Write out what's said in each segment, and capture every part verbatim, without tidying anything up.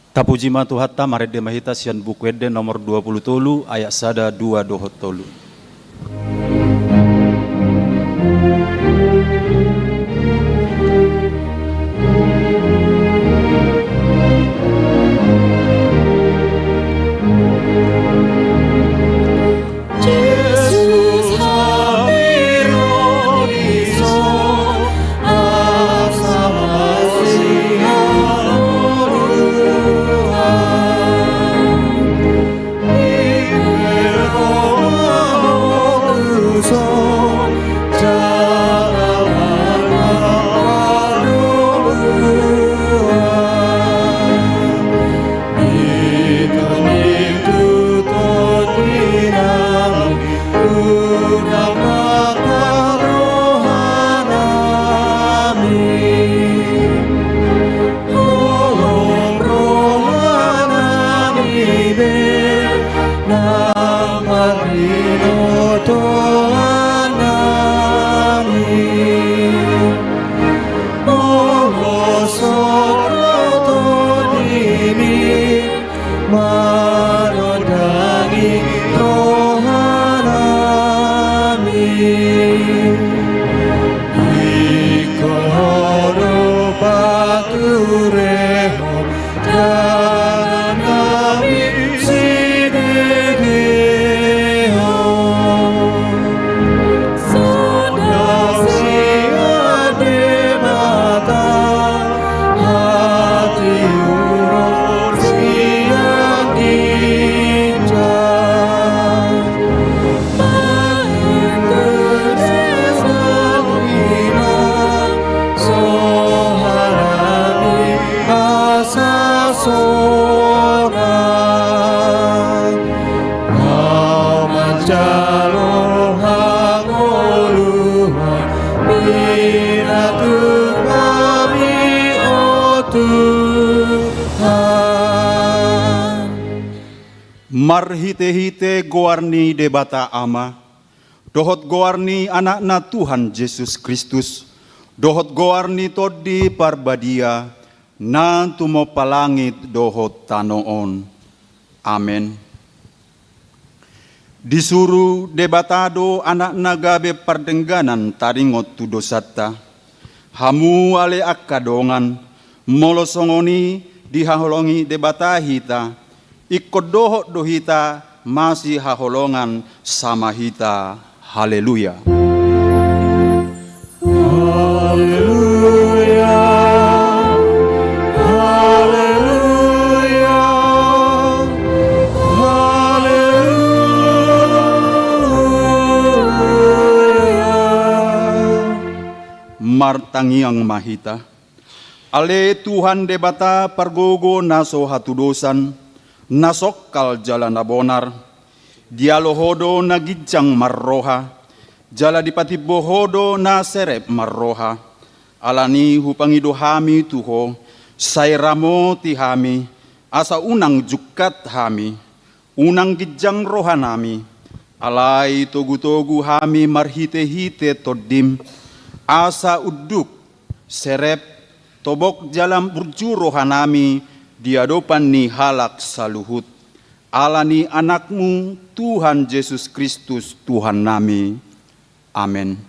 Tapuji ma Tuhanta, marende ma hita sian Buku Ende nomor dua pulu tolu, ayat sada, dua dohot tolu. Marondangi rohanami. Ingkon Ho do paturehon dalanami sidegeon. Sonang sian Debata, hatiuron sian ginjang. Panuntun Debata, so hanami asa sonang. Ahu manjalo hangoluan, pinatuk hami, o Tuhan. Marhitehite goar ni Debata Ama, dohot goar ni Anakna Tuhan Jesus Kristus, dohot goar ni Tondi Parbadia, na tumompa langit dohot tano on. Amen. Disuru Debata do Anakna gabe pardengganan taringot tu dosanta. Hamu ale angka dongan, molo songon i dihaholongi Debata hita, ingkon dohot do hita masihaholongan sama hita. Haleluya. Haleluya, haleluya, haleluya. Martangiang ma hita. Ale Tuhan Debata pargogo na so hatudosan, na songkal jala na bonar, dialo Ho do na ginjang marroha, jala dipatimbo Ho do na serep marroha. Alani hupangido hami tu Ho, sai ramoti hami, asa unang jungkat hami, unang ginjang rohanami, alai togutogu hami marhitehite Tondim, asa unduk, serep, tobok jala burju rohanami di adopan ni halak saluhut. Alani Anakmu, Tuhan Jesus Kristus, Tuhannami. Amen.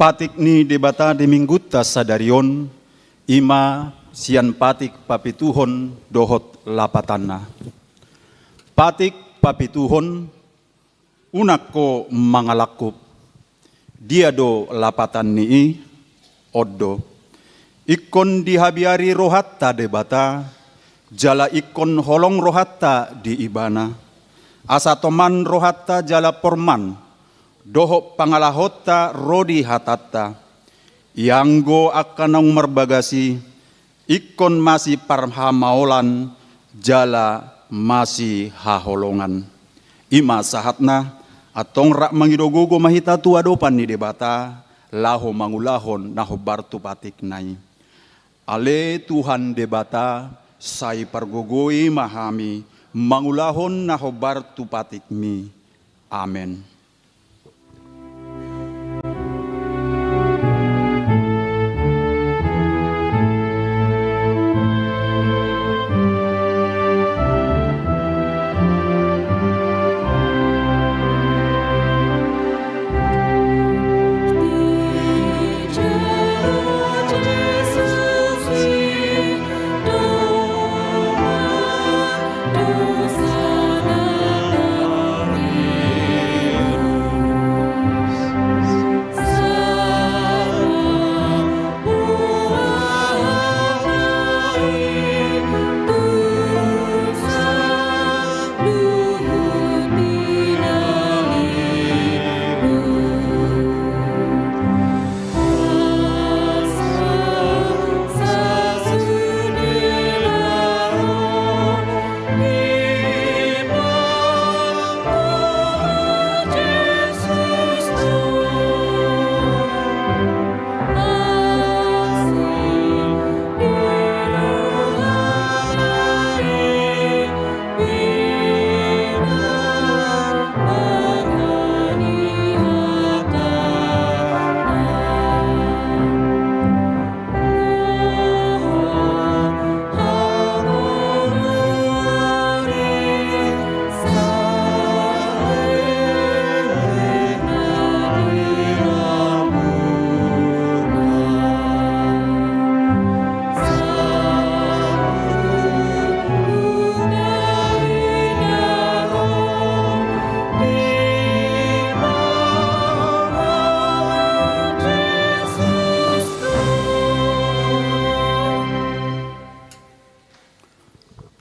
Patik ni Debata di minggunta sadari on, i ma sian patik papituhon dohot lapatanna. Patik papituhon, unang ho mangalangkup. Dia do lapatan ni i? On do. Ingkon dihabiari rohanta Debata, jala ingkon holong rohanta di Ibana. Asa toman rohanta jala porman, dohot pangalahonta ro di hatanta. Ianggo angka naung marbagas i, ingkon masiparhamaolan jala masihaholongan. I ma sahatna, antong rap mangido gogo ma hita tu adopan ni Debata, laho mangulahon na hombar tu patikna i. Ale Tuhan Debata, sai pargogoi ma hami, mangulahon na hombar tu patikmi. Amen.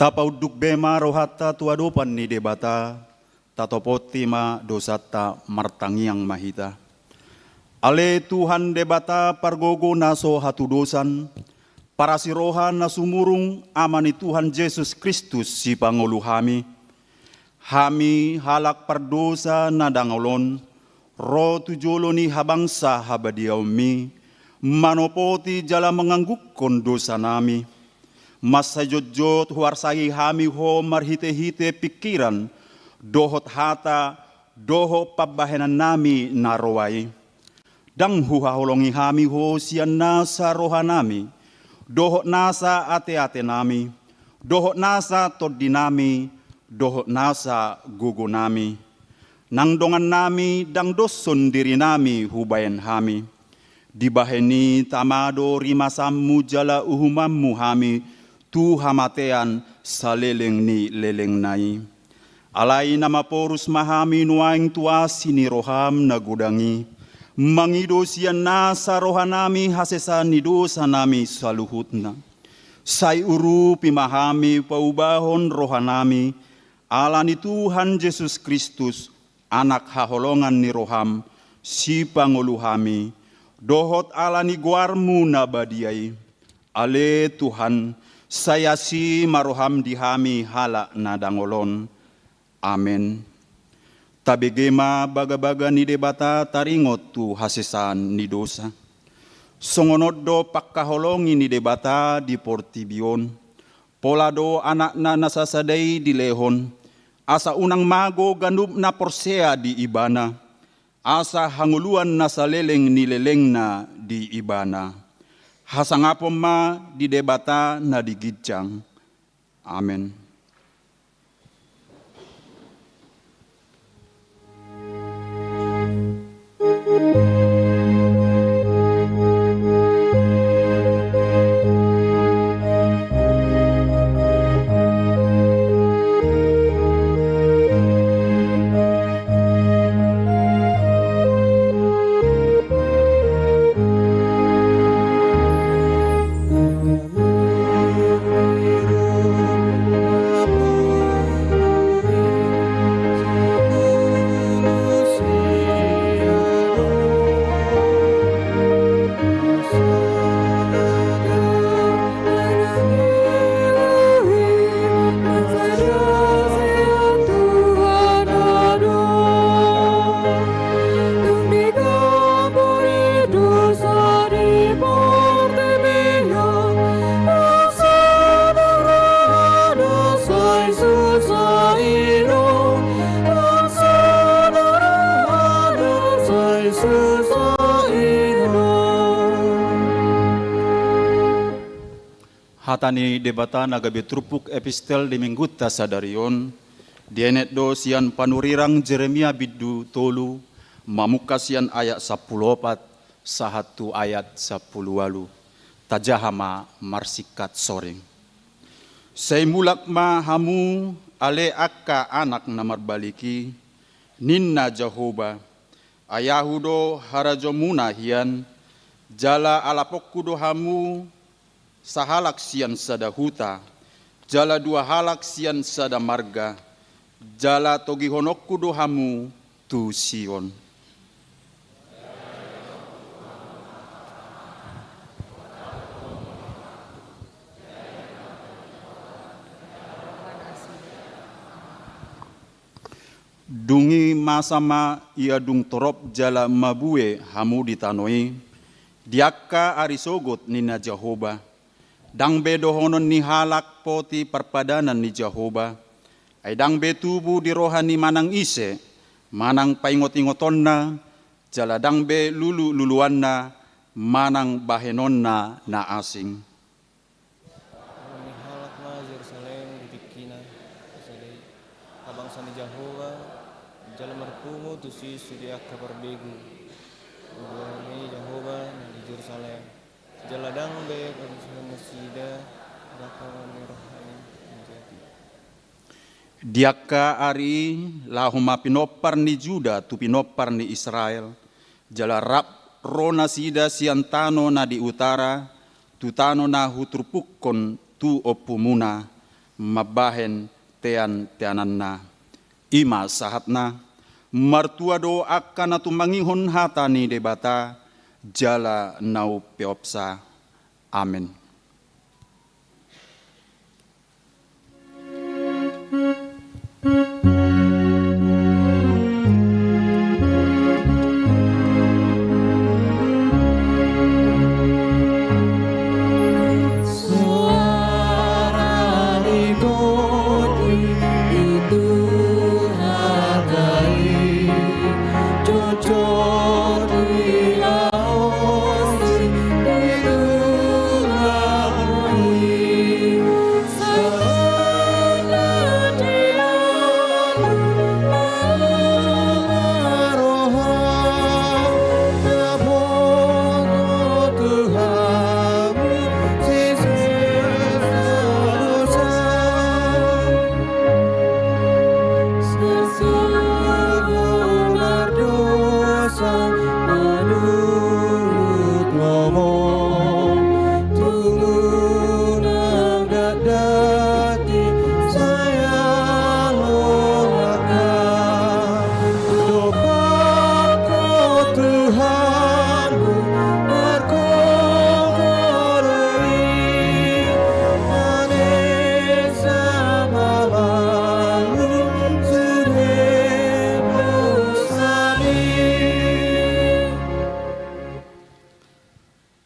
Tapaunduk be ma rohanta tu adopan ni Debata, tatopoti ma dosanta, martangiang ma hita. Ale Tuhan Debata pargogo na so hatudosan, parasi roha na sumurung, Ama ni Tuhan Jesus Kristus sipangolu hami. Hami halak pardosa na dangol on, ro tu jolo ni habangsa habadiaonmi, manopoti jala manganggukkon dosanami. Mansai jotjot huarsai hami ho marhitehite pingkiran, dohot hata, dohot pambahenannami na roa i. Ndang huhaholongi hami ho sian nasa rohanami, dohot nasa ateatenami, dohot nasa tondinami, dohot nasa gogonami. Nang dongannami ndang doshon dirinami hubahen hami. Dibahen i tama do rimasanmu jala uhumanmu hami tu hamatean saleleng ni lelengna i. Alai na maporus ma hami nuaeng tu asi ni roham na godang i, mangido sian nasa rohanami hasesaan ni dosanami saluhutna. Sai urupi ma hami paubahon rohanami, ala ni Tuhan Jesus Kristus, Anak haholongan ni roham, sipangolu hami, dohot ala ni goarmu na badia i. Ale Tuhan, sai asi ma roham di hami halak na dangol on. Amen. Tabege ma bagabaga ni Debata taringot tu hasesaan ni dosa. Songon on do pangkaholongi ni Debata di portibi on. Pola do Anakna na sasada i dilehon, asa unang mago ganup na porsea di Ibana, asa hangoluan na saleleng ni lelengna di Ibana. Hasangapon ma di Debata na di ginjang. Amen. Hata ni Debata na gabe turpuk epistel di minggunta sadari on, dienet do sian panurirang Jeremia bindu tolu, mamungka sian ayat sampulu opat sahat tu ayat sampulu ualu. Tajaha ma marsingkat soring. Sai mulak ma hamu ale angka anak na marbalik i, ninna Jahowa, ai ahu do harajomuna hian, jala alaponku do hamu sahalak sian sada huta, jala dua halak sian sada marga, jala togihononku do hamu tu Sion. Dung i masa ma ia dung torop jala mabue hamu di tano i, di angka ari sogot ninna Jahowa. Ndang be dohonon ni halak poti parpadanan ni Jahowa, ai ndang be tubu di roha ni manang ise, manang paingot-ingotonna, jala ndang be lulu-luluanna, manang bahenonna na asing. Dohonon ni halak ma Jerusalem di tingkina, sada i, habangsa ni Jahowa, jala marpungu tusi sude angka parbegu. Dohonon ni Jahowa na di Jerusalem. Jala ndang be parusuhon nasida, ndang parusuhon ni rohana na jati. Di angka ari i laho ma pinompar ni Juda tu pinompar ni Israel, jala rap ro nasida sian tano na di utara, tu tano na huturpukkon tu ompumuna, mambahen tean-teananna. I ma sahatna, martua do angka na tumangihon hata ni Debata, jala na umpeopsa. Amen.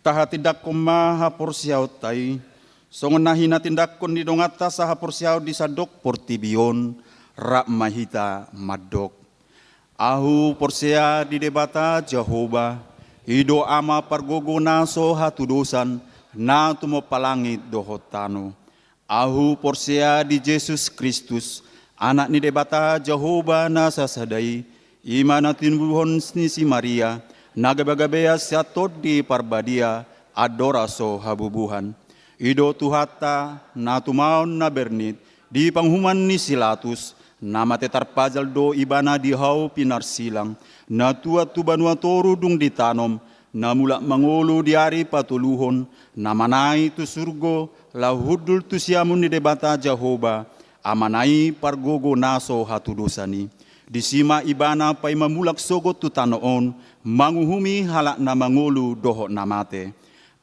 Tahatindangkon ma haporseaonta i, songon na hinatindangkon ni donganta sahaporseaon di sandok portibi on, rap ma hita mandok. Ahu porsea di Debata Jahowa, i do Ama pargogo na so hatudosan, na tumompa langit dohot tano. Ahu porsea di Jesus Kristus, Anak ni Debata Jahowa na sasada i, i ma na tinubuhon ni si Maria, na gabagabean sian Tondi Parbadia, andorang so habubuhan. I do Tuhanta, na tumaon na bernit, di panguhuman ni si Latus, na mate tarpajal do Ibana di hau pinarsilang, na tuat tu banua toru dung ditanom, na mulak mangolu di ari patoluhon, na manaek tu surgo, laho hundul tu siamun ni Debata Jahowa, Amana i pargogo na so hatudosan i. Disi ma Ibana paima mulak sogot tu tano on, manguhumi halak na mangolu dohot na mate.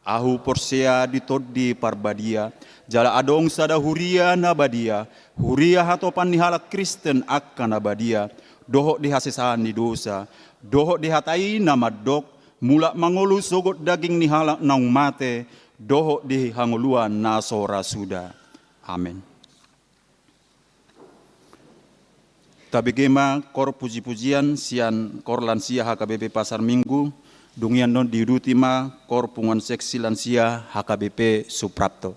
Ahu porsea di Tondi Parbadia, jala adong sada huria na badia, huria hatopan ni halak Kristen angka na badia, dohot di hasesaan ni dosa, dohot di hata i na mandok, mulak mangolu sogot daging ni halak naung mate, dohot di hangoluan na so ra suda. Amen. Tabege ma kor puji-pujian sian kor lansia H K B P Pasar Minggu, dung i annon diuduti ma kor punguan seksi lansia H K B P Suprapto.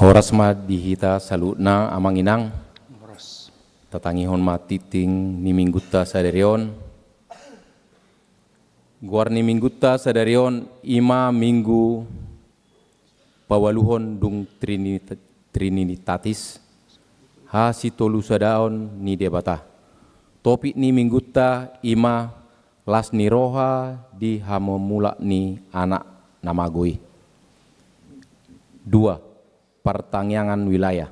Horas ma di hita saluhutna, amang inang. Horas. Tatangihon ma tingting ni minggunta sadari on. Goar ni minggunta sadari on i ma minggu paualuhon dung Trinit-, Trinitatis, hasitolusadaon ni Debata. Topik ni minggunta i ma las ni roha di hamamulak ni Anak na mago i. Dua, partangiangan wilayah.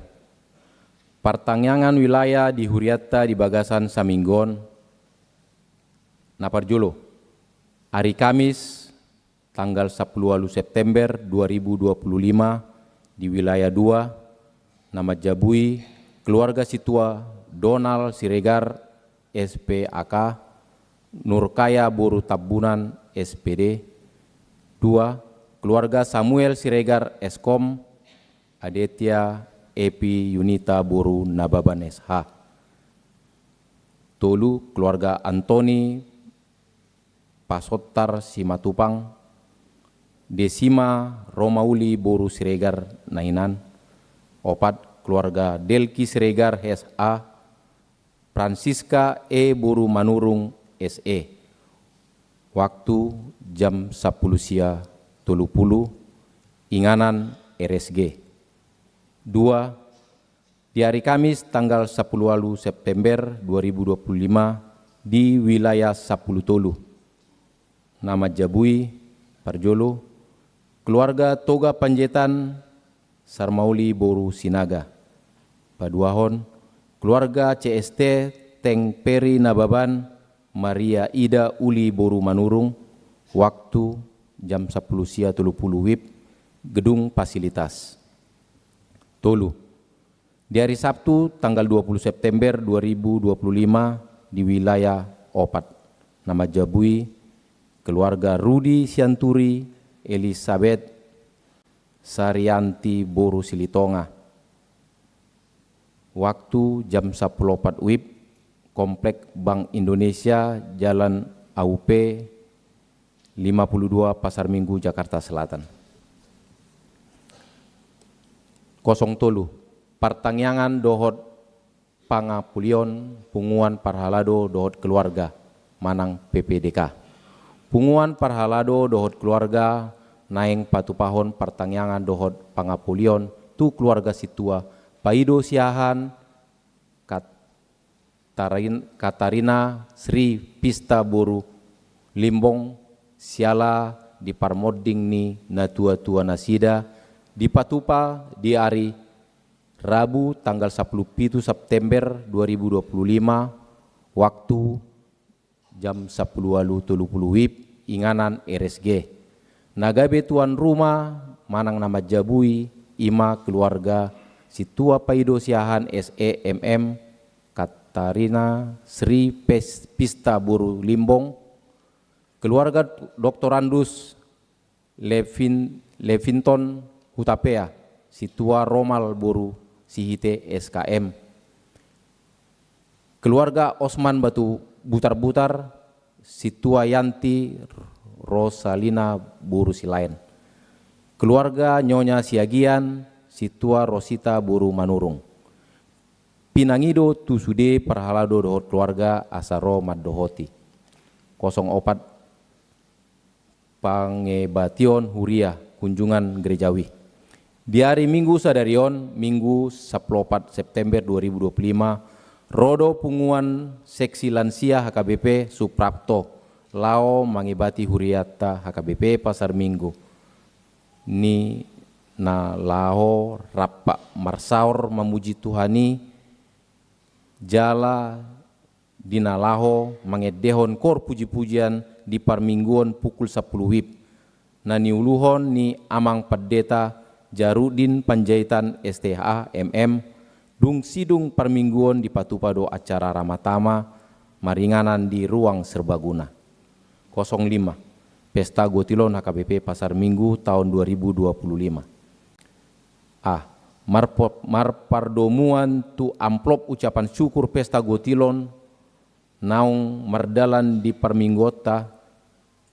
Partangiangan wilayah di hurianta di bagasan saminggu on. Na parjolo, ari Kamis, tanggal sampulu ualu September dua ribu dua pulu lima, di wilayah dua, na manjabui keluarga sintua Donald Siregar, S P A K, Nurkaya boru Tambunan, S P D. Dua, keluarga Samuel Siregar, S Kom, Adetya Epi Yunita boru Nababan, S H. Tolu, keluarga Antoni Pasontar Simatupang, Desima Romauli boru Siregar, Nainan. Opat, keluarga Delki Siregar, S A, Francisca E boru Manurung, S E. Waktu jam sampulu sia tolu pulu, inganan R S G. Dua, di ari Kamis tanggal sampulu ualu September dua ribu dua pulu lima, di wilayah sampulu tolu, na manjabui, parjolo, keluarga Toga Panjaitan Sarmauli boru Sinaga. Paduahon, keluarga C S T Teng Peri Nababan, Maria Ida Uli boru Manurung. Waktu jam sampulu sia tolu pulu WIB, gedung fasilitas. Tolu, di ari Sabtu tanggal dua pulu September dua ribu dua pulu lima, di wilayah opat, na manjabui keluarga Rudi Sianturi, Elisabeth Sarianti boru Silitonga. Waktu jam sampulu opat WIB, Komplek Bank Indonesia, Jalan A U P lima puluh dua, Pasar Minggu, Jakarta Selatan. Kosong tolu, partangiangan dohot pangapulion punguan parhalado dohot keluarga manang P P D K. Punguan parhalado dohot keluarga naeng patupahon partangiangan dohot pangapulion tu keluarga sintua Paido Siahaan Katarin-, Katarina Sri Pista boru Limbong, siala di parmonding ni natua-tua nasida, dipatupa di ari Rabu tanggal sampulu pitu September dua ribu dua pulu lima, waktu jam sampulu ualu tolu pulu WIB, inganan R S G. Na gabe tuan rumah manang na manjabui i ma keluarga sintua Paido Siahaan S E M M, Katarina Sri Pes-, Pista boru Limbong, keluarga doktorandus Levin-, Levinton Hutapea, sintua Romal boru Sihite S K M. Keluarga Osman Batu Butar-Butar, Sintua Yanti Rosalina boru Silaen. Keluarga Nyonya Siagian, Sintua Rosita boru Manurung. Pinangido tu sude parhalado dohot keluarga asa ro mandohoti. Kosong opat, pangebation huria, kunjungan gerejawi. Di ari Minggu sadari on, Minggu sampulu opat September dua ribu dua puluh lima, ro do punguan seksi lansia H K B P Suprapto laho mangebati huriata H K B P Pasar Minggu, ni na laho rap marsaor mamuji Tuhan i, jala di na laho mangendehon koor puji-pujian di parmingguon pukul sampulu wib, na niuluhon ni Amang Pandeta Jarudin Panjaitan S T H M M. Dung sidung parmingguon dipatupa do acara Ramatama maringanan di Ruang Serbaguna. Kosong lima, Pesta Gotilon H K B P Pasar Minggu taon dua ribu dua puluh lima. A. Marpo-, marpardomuan tu amplop ucapan syukur Pesta Gotilon naung mardalan di parmingguonta,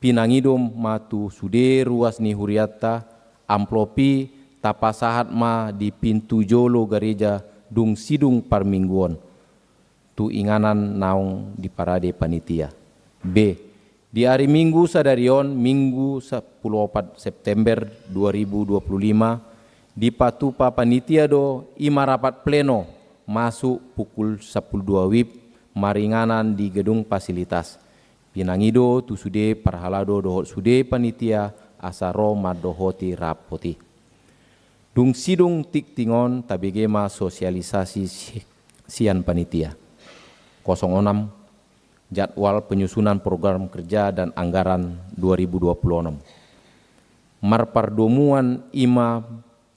pinangido ma tu sude ruas ni hurianta, amplop i tapasahat ma di pintu jolo gareja dung sidung parmingguon tu inganan naung diparade panitia. B. Di ari Minggu sadari on, Minggu sampulu opat September dua ribu dua puluh lima, dipatupa panitia do i ma rapat pleno masuk pukul sampulu dua wib maringanan di gedung fasilitas. Pinangido tu sude parhalado dohot sude panitia asa ro mandohoti rapot i. Dung sidung tingting on tabege ma sosialisasi si-, sian panitia. Kosong onom, jadwal penyusunan program kerja dan anggaran dua ribu dua puluh onom. Marpardomuan i ma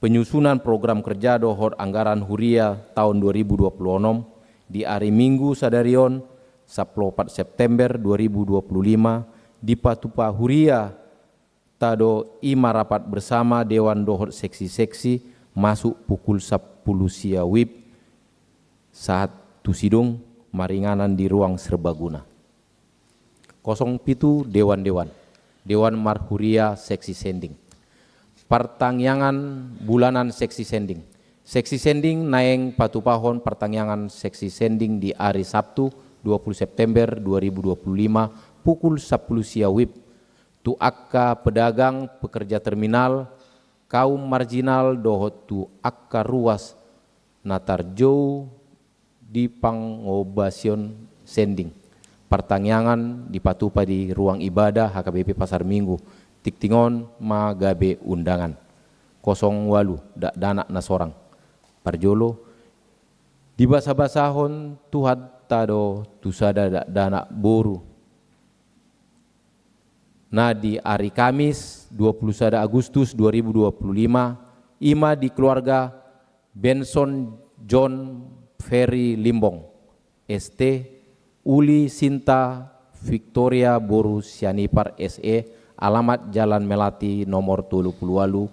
penyusunan program kerja dohot anggaran huria taon dua ribu dua puluh onom. Di ari Minggu sadari on, sampulu opat September dua ribu dua puluh lima, dipatupa huria ta do i ma rapat bersama dewan dohot seksi-seksi masuk pukul sampulu sia wib sahat tu sidung maringanan di Ruang Serbaguna. Kosong pitu, dewan-dewan. Dewan marhuria seksi sending. Partangiangan bulanan seksi sending. Seksi sending naeng patupahon partangiangan seksi sending di ari Sabtu dua puluh September dua ribu dua puluh lima pukul sampulu sia wib tu angka pedagang, pekerja terminal, kaum marginal dohot tu angka ruas na tarjou di pangobasion sending. Partangiangan dipatupa di ruang ibadah H K B P Pasar Minggu. Tingting on ma gabe undangan. Kosong ualu, dakdanak na sorang. Parjolo, dibasa-basahon Tuhanta do tu sada dakdanak boru na di ari Kamis dua puluh sada Agustus dua ribu dua puluh lima, i ma di keluarga Benson John Ferry Limbong, S T, Uli Sinta Victoria boru Sianipar, S E, alamat Jalan Melati nomor tolu pulu ualu,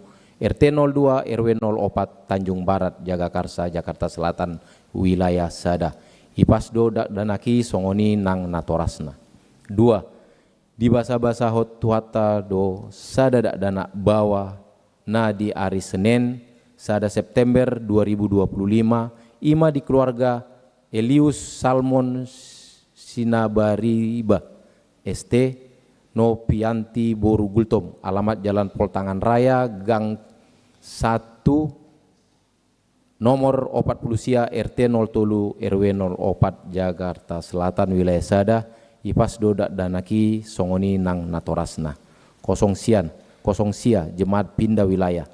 R T nol dua, R W nol opat, Tanjung Barat, Jagakarsa, Jakarta Selatan, wilayah sada. Ipas do dakdanak i songon i nang natorasna. Dua, dibasa-basahon Tuhanta do sada dakdanak baoa na di ari Senen, sada September dua ribu dua puluh lima, i ma di keluarga Elius Salmon Sinabariba, S T, Nopianti boru Gultom, alamat Jalan Poltangan Raya, Gang satu, nomor opat pulu sia, R T nol tolu, R W nol opat, Jakarta Selatan, wilayah sada. Ipas do dakdanak i songon i nang natorasna. Kosong sian, kosong sia, jemaat pindah wilayah.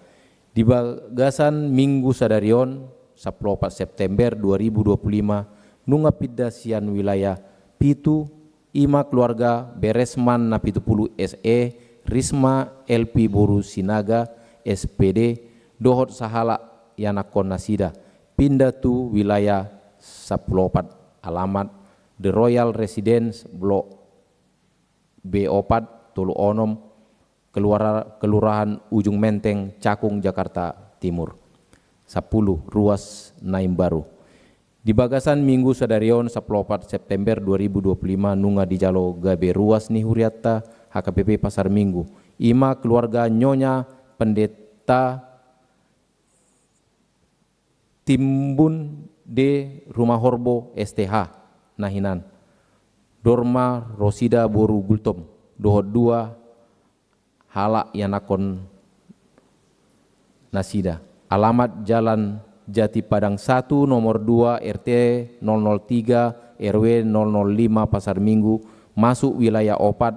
Di bagasan Minggu sadari on, sampulu opat September dua ribu dua puluh lima, nunga pindah sian wilayah pitu, i ma keluarga Beresman na pitu pulu, S E, Risma L P boru Sinaga, S P D, dohot sahalak ianakkon nasida, pindah tu wilayah sampulu opat, alamat The Royal Residence, Blok B opat, tolu onom, Keluara-, Kelurahan Ujung Menteng, Cakung, Jakarta Timur. Sapuluh, ruas na imbaru. Di bagasan minggu sadari on, sapuluh opat September dua ribu dua puluh lima, nunga dijalo gabe ruas ni hurianta H K B P Pasar Minggu, i ma keluarga Nyonya Pendeta Timbun de Rumahorbo S T H na hinan, Dorma Rosida boru Gultom, dohot dua halak ianakhon nasida. Alamat Jalan Jati Padang satu, nomor dua, R T nol nol tiga, R W nol nol lima, Pasar Minggu, masuk wilayah opat,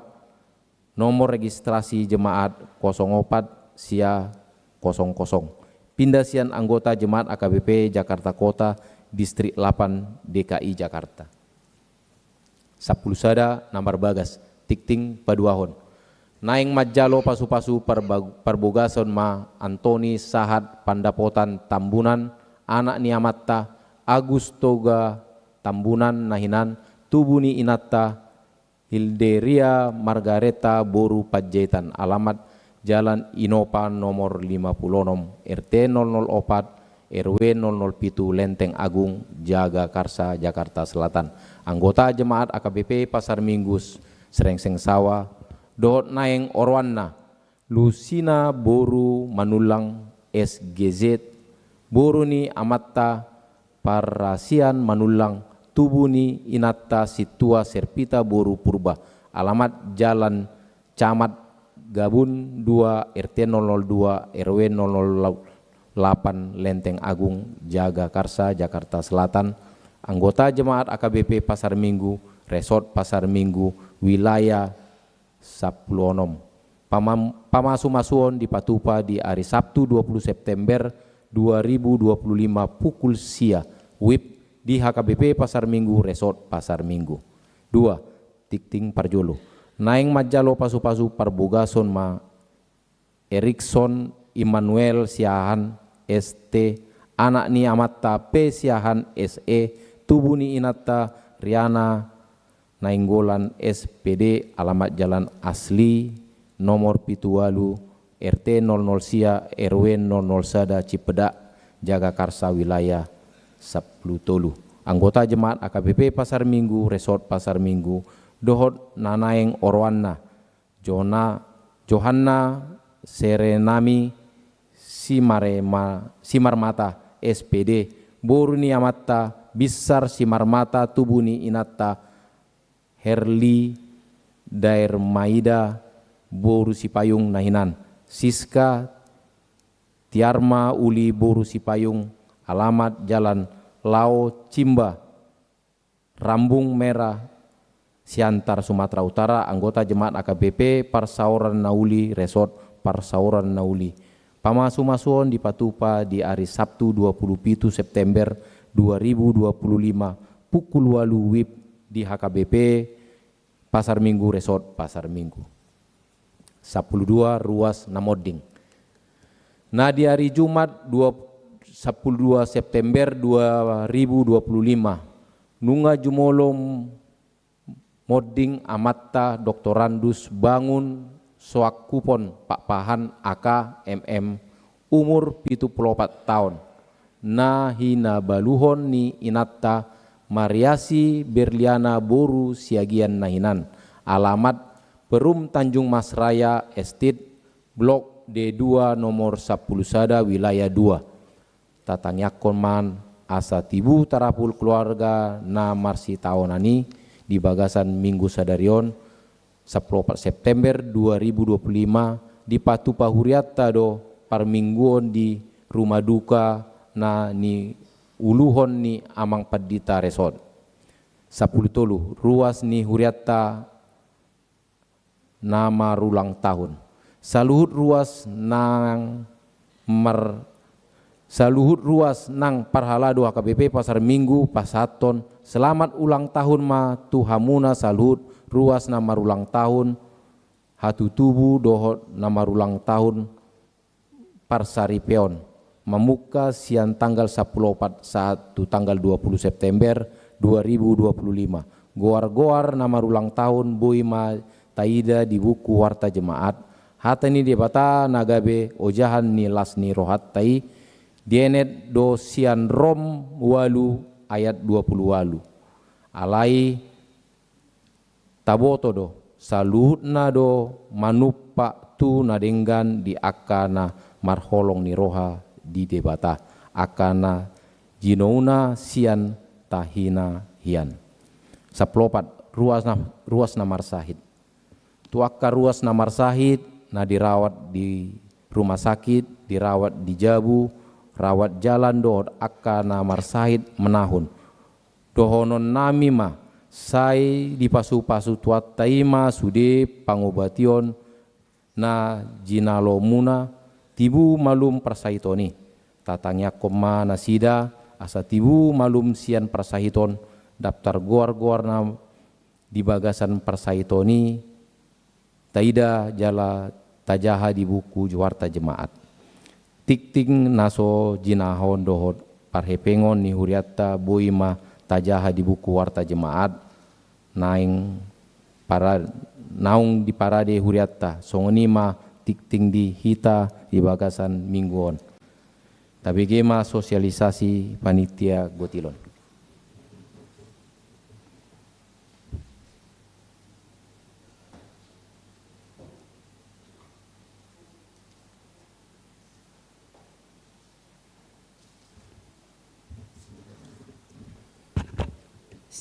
nomor registrasi jemaat kosong opat sia kosong kosong. Pinda sian anggota jemaat A K B P Jakarta Kota, Distrik delapan, D K I Jakarta. Sapuluh sada, na marbagas, tingting paduahon. Naeng manjalo pasupasu parba-, parbogason ma Antoni Sahat Pandapotan Tambunan, anak ni amanta Agus Toga Tambunan na hinan, tubu ni inanta Hilderia Margareta boru Panjaitan, alamat Jalan Inopa nomor lima puluh onom, R T nol nol opat, R W nol nol pitu, Lenteng Agung, Jagakarsa, Jakarta Selatan. Anggota jemaat A K B P Pasar Minggu Srengseng Sawa dohot naeng oroanna, Lusina boru Manullang S G Z, boru ni amanta Parasian Manullang, tubu ni inanta Sintua Serpita boru Purba, alamat Jalan Camat Gabun dua, R T nol nol dua, R W nol nol delapan, Lenteng Agung, Jagakarsa, Jakarta Selatan. Anggota jemaat A K B P Pasar Minggu, Resort Pasar Minggu, wilayah sapuluh onom. Pamam-, pamasumasuon dipatupa di ari Sabtu dua puluh September dua ribu dua puluh lima pukul sia, W I B di H K B P Pasar Minggu, Resort Pasar Minggu. Dua, tingting parjolo. Naeng manjalo pasupasu parbogason ma Erikson Immanuel Siahaan S T, anak ni amanta P Siahaan S E, tubu ni inanta Riana Nainggolan S P D, alamat Jalan Asli, nomor pitu ualu, R T nol nol sia, R W nol nol sada, Cipedak, Jagakarsa, wilayah sapuluh tolu. Anggota jemaat A K B P Pasar Minggu, Resort Pasar Minggu, dohot na naeng oroanna, Jona-, Johanna Serenami Simarema-, Simarmata, S P D, boru ni amanta Binsar Simarmata, tubu ni inanta Herli Daermaida, boru Sipayung na hinan, Siska Tiarma Uli, boru Sipayung, alamat Jalan Lao Cimba, Rambung Merah, Siantar, Sumatera Utara, anggota jemaat A K B P Parsaoran Na Uli, Resort Parsaoran Na Uli. Pamasumasuon dipatupa di ari Sabtu dua puluh pitu September dua ribu dua puluh lima, pukul ualu W I B di H K B P Pasar Minggu, Resort Pasar Minggu. Sapuluh dua, ruas na monding. Na di ari Jumat dua, sapuluh dua September dua ribu dua puluh lima, nunga jumolo monding amanta Doktorandus Bangun Soakupon Pakpahan A K, M M, umur pitu pulu opat taon, na hinabaluhon ni inanta Mariasi Berliana boru Siagian na hinan, alamat Perum Tanjung Mas Raya Estate, Blok D dua, nomor sapuluh sada, wilayah dua. Tatangiangkon ma asa tibu tarapul keluarga na marsitaonan i di bagasan minggu sadari on, sapuluh opat September dua ribu dua puluh lima, dipatupa hurianta do parmingguon di rumah duka na niuluhon ni Amang Pandita Resort. Sapuluh tolu, ruas ni hurianta na marulang tahun. Saluhut ruas nang mar-, saluhut ruas nang parhalado H K B P Pasar Minggu pasahathon selamat ulang tahun ma tu hamuna saluhut ruas na marulang tahun, hatutubu dohot na marulang tahun parsaripeon, mamungka sian tanggal sapuluh opat sahat tu tanggal dua puluh September dua ribu dua puluh lima. Goar-goar na marulang tahun boi ma taida di buku warta jemaat. Hata ni Debata na gabe ojahan ni las ni rohanta i, dienet do sian Rom ualu ayat dua pulu ualu. Alai taboto do, saluhutna do manumpak tu na denggan di angka na marholong ni roha di Debata, angka na jinouna sian tahina hian. Saplopat, ruas na, ruas na marsahit. Tu angka ruas na marsahit, na dirawat di rumah sakit, dirawat di jabu, rawat jalan dohot angka na marsahit manahun. Dohonon nami ma, sai dipasupasu Tuhanta i ma sude pangobation na jinalomuna, tibu malum parsahiton i. Tatangiangkon ma nasida, asa tibu malum sian parsahiton, daftar goar-goar na di bagasan parsahiton i, taida jala tajaha di buku Warta Jemaat. Tingting na so jinahahon dohot parhepengon ni hurianta boi ma tajaha di buku Warta Jemaat, naeng para-, naung diparade hurianta, songon i ma tingting di hita di bagasan minggu on. Tabege ma sosialisasi panitia gotilon.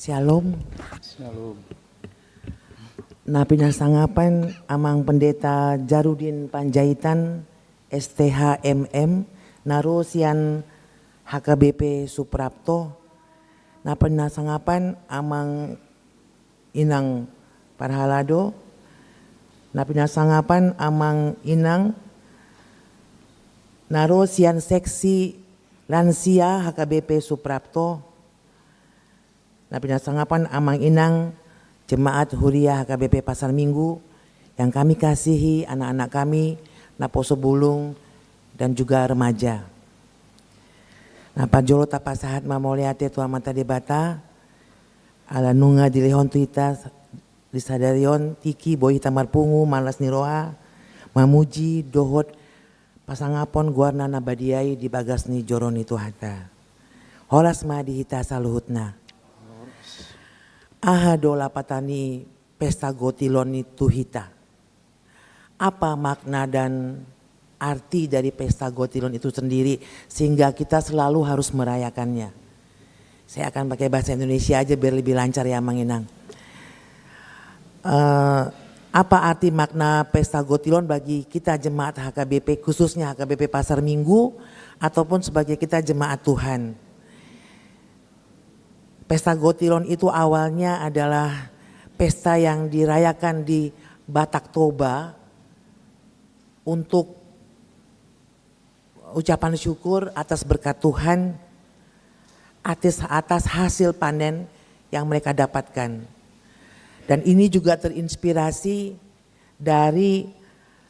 Syalom. Syalom. Na pinasangapan Amang Pendeta Jarudin Panjaitan, S T H M M, na ro sian H K B P Suprapto. Na pinasangapan Amang Inang Parhalado. Na pinasangapan Amang Inang na ro sian seksi lansia H K B P Suprapto. Na pinasangapan Amang Inang jemaat huria H K B P Pasar Minggu yang kami kasihi, anak-anak kami, naposo bulung, dan juga remaja. Na parjolo tapasahat ma mauliate tu Amanta Debata, ala nunga dilehon tu hita di sadari on tingki boi hita marpungu, marlas ni roha, mamuji dohot pasangapon goarna na badia i di bagas ni joro ni Tuhanta. Horas ma di hita saluhutna. Aha do lapatan ni pesta gotilon i tu hita? Apa makna dan arti dari pesta gotilon itu sendiri sehingga kita selalu harus merayakannya? Saya akan pakai bahasa Indonesia aja biar lebih lancar ya, Mang Inang. Eh, apa arti makna pesta gotilon bagi kita jemaat H K B P, khususnya H K B P Pasar Minggu, ataupun sebagai kita jemaat Tuhan? Pesta gotilon itu awalnya adalah pesta yang dirayakan di Batak Toba untuk ucapan syukur atas berkat Tuhan, atas, atas hasil panen yang mereka dapatkan. Dan ini juga terinspirasi dari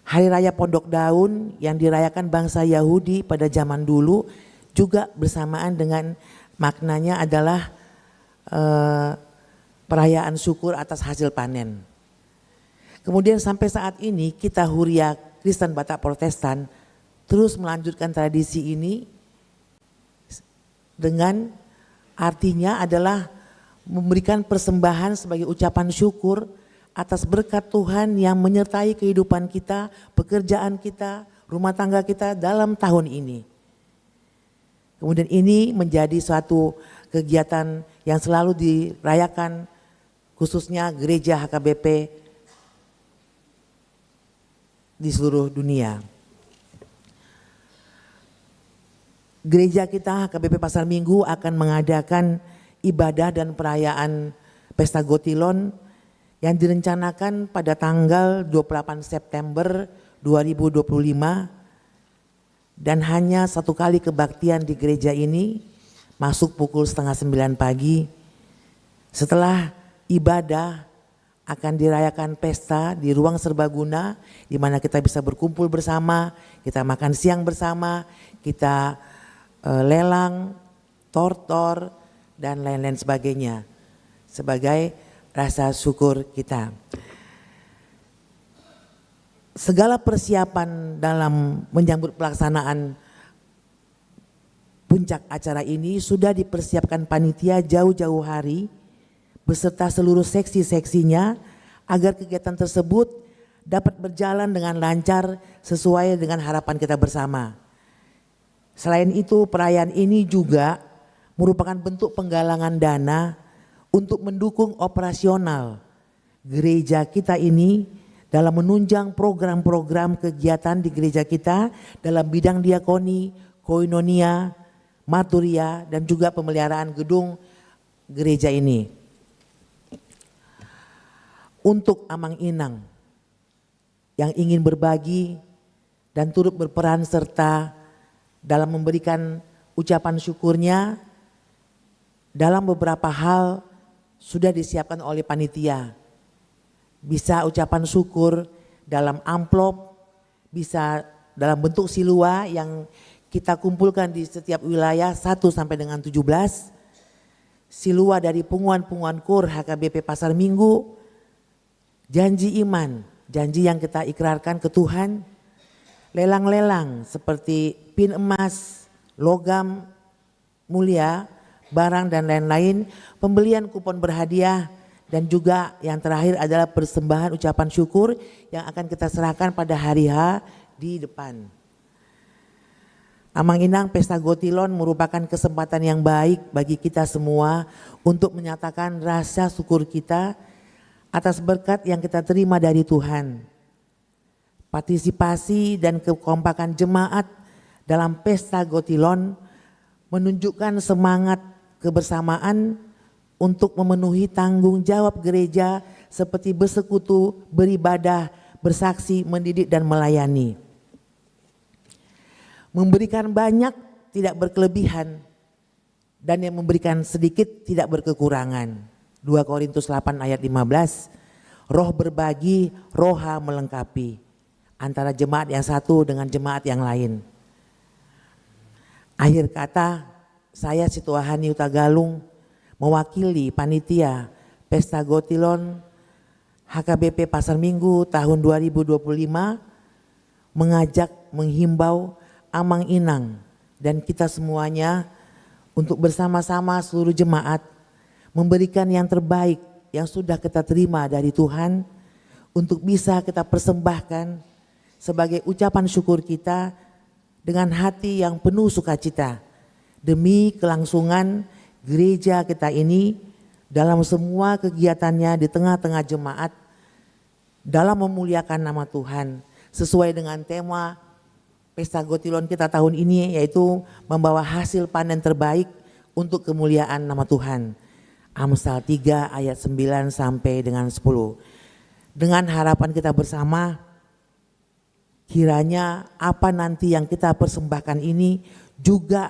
Hari Raya Pondok Daun yang dirayakan bangsa Yahudi pada zaman dulu, juga bersamaan dengan maknanya adalah, eh, perayaan syukur atas hasil panen. Kemudian sampai saat ini kita Huria Kristen Batak Protestan terus melanjutkan tradisi ini dengan artinya adalah memberikan persembahan sebagai ucapan syukur atas berkat Tuhan yang menyertai kehidupan kita, pekerjaan kita, rumah tangga kita dalam tahun ini. Kemudian ini menjadi suatu kegiatan yang selalu dirayakan, khususnya gereja H K B P di seluruh dunia. Gereja kita, H K B P Pasar Minggu, akan mengadakan ibadah dan perayaan Pesta Gotilon yang direncanakan pada tanggal dua puluh delapan September dua ribu dua puluh lima, dan hanya satu kali kebaktian di gereja ini, masuk pukul setengah sembilan pagi. Setelah ibadah, akan dirayakan pesta di ruang serbaguna, di mana kita bisa berkumpul bersama, kita makan siang bersama, kita, eh, lelang, tortor, dan lain-lain sebagainya sebagai rasa syukur kita. Segala persiapan dalam menyambut pelaksanaan Puncak acara ini sudah dipersiapkan panitia jauh-jauh hari beserta seluruh seksi-seksinya agar kegiatan tersebut dapat berjalan dengan lancar sesuai dengan harapan kita bersama. Selain itu, perayaan ini juga merupakan bentuk penggalangan dana untuk mendukung operasional gereja kita ini dalam menunjang program-program kegiatan di gereja kita dalam bidang diakoni, koinonia, marturia, dan juga pemeliharaan gedung gereja ini. Untuk Amang Inang yang ingin berbagi dan turut berperan serta dalam memberikan ucapan syukurnya, dalam beberapa hal sudah disiapkan oleh panitia. Bisa ucapan syukur dalam amplop, bisa dalam bentuk silua yang kita kumpulkan di setiap wilayah satu sampai dengan tujuh belas. Silua dari punguan-punguan kur H K B P Pasar Minggu, janji iman, janji yang kita ikrarkan ke Tuhan, lelang-lelang seperti pin emas, logam mulia, barang dan lain-lain, pembelian kupon berhadiah, dan juga yang terakhir adalah persembahan ucapan syukur yang akan kita serahkan pada hari H di depan. Amang Inang, pesta Gotilon merupakan kesempatan yang baik bagi kita semua untuk menyatakan rasa syukur kita atas berkat yang kita terima dari Tuhan. Partisipasi dan kekompakan jemaat dalam pesta Gotilon menunjukkan semangat kebersamaan untuk memenuhi tanggung jawab gereja seperti bersekutu, beribadah, bersaksi, mendidik, dan melayani. Memberikan banyak tidak berkelebihan, dan yang memberikan sedikit tidak berkekurangan. Dua Korintus delapan ayat lima belas, roh berbagi, roha melengkapi. Antara jemaat yang satu dengan jemaat yang lain. Akhir kata, saya Situahan Yuta Galung, mewakili panitia Pesta Gotilon H K B P Pasar Minggu tahun dua ribu dua puluh lima, mengajak, menghimbau Amang Inang dan kita semuanya untuk bersama-sama seluruh jemaat memberikan yang terbaik yang sudah kita terima dari Tuhan untuk bisa kita persembahkan sebagai ucapan syukur kita dengan hati yang penuh sukacita demi kelangsungan gereja kita ini dalam semua kegiatannya di tengah-tengah jemaat dalam memuliakan nama Tuhan sesuai dengan tema Pesta Gotilon kita tahun ini, yaitu membawa hasil panen terbaik untuk kemuliaan nama Tuhan. Amsal tiga ayat sembilan sampai dengan sepuluh. Dengan harapan kita bersama, kiranya apa nanti yang kita persembahkan ini juga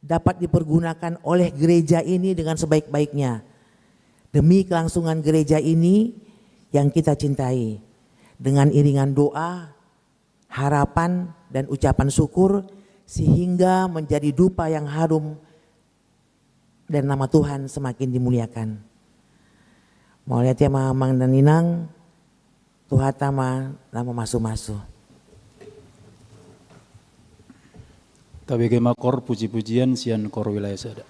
dapat dipergunakan oleh gereja ini dengan sebaik-baiknya demi kelangsungan gereja ini yang kita cintai, dengan iringan doa, harapan, dan ucapan syukur, sehingga menjadi dupa yang harum dan nama Tuhan semakin dimuliakan. Mauliate ma Amang dan Inang, Tuhanta ma na mamasumasu. Tabege ma Koor puji-pujian sian Koor Wilayah Sada.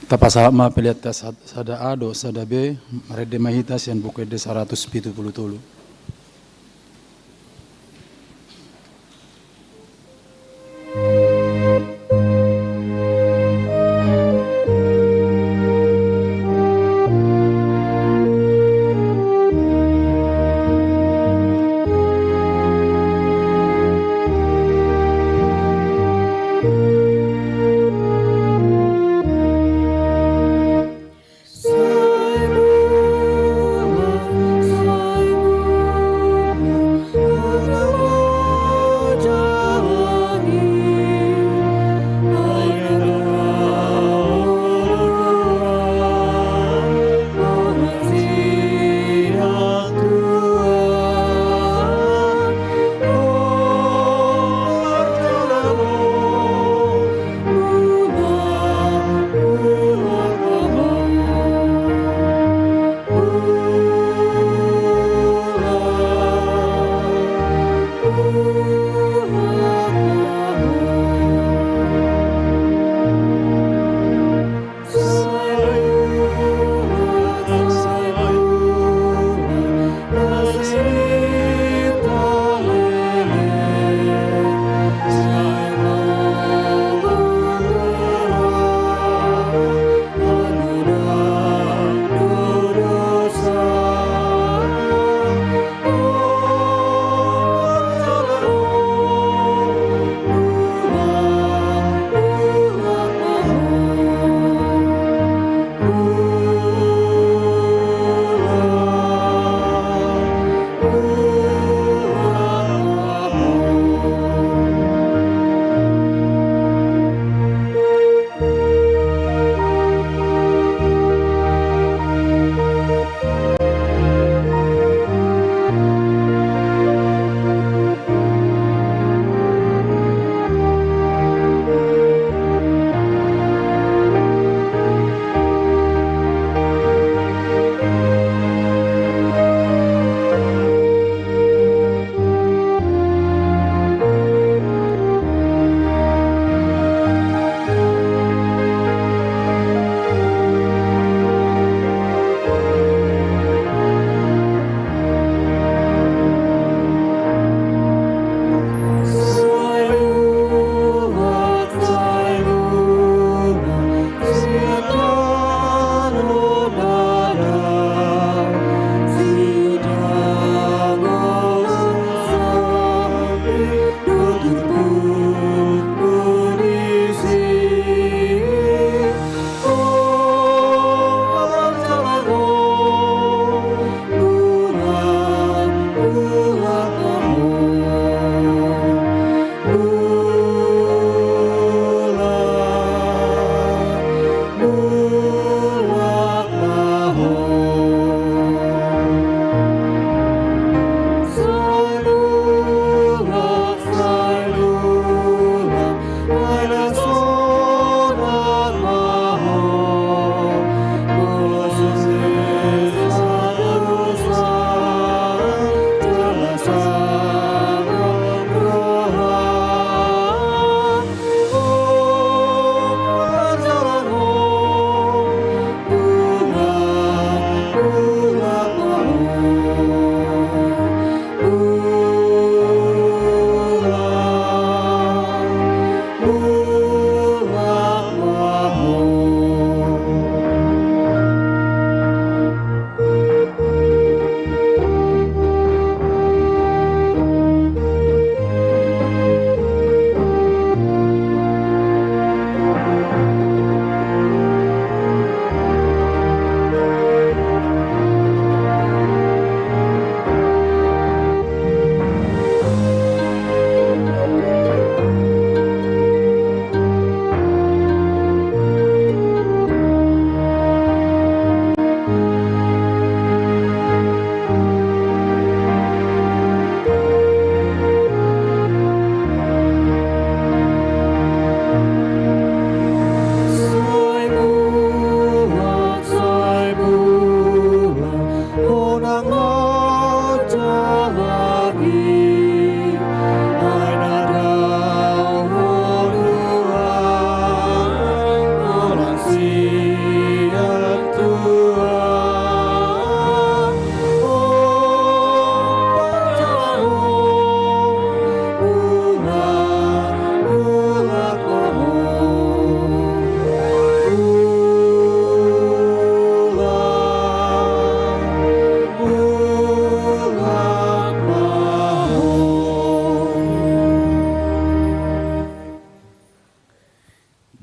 Tapasahat ma pelean ta sad-, sada A dohot sada B, marende ma hita sian Buku Ende saratus pitu pulu tolu.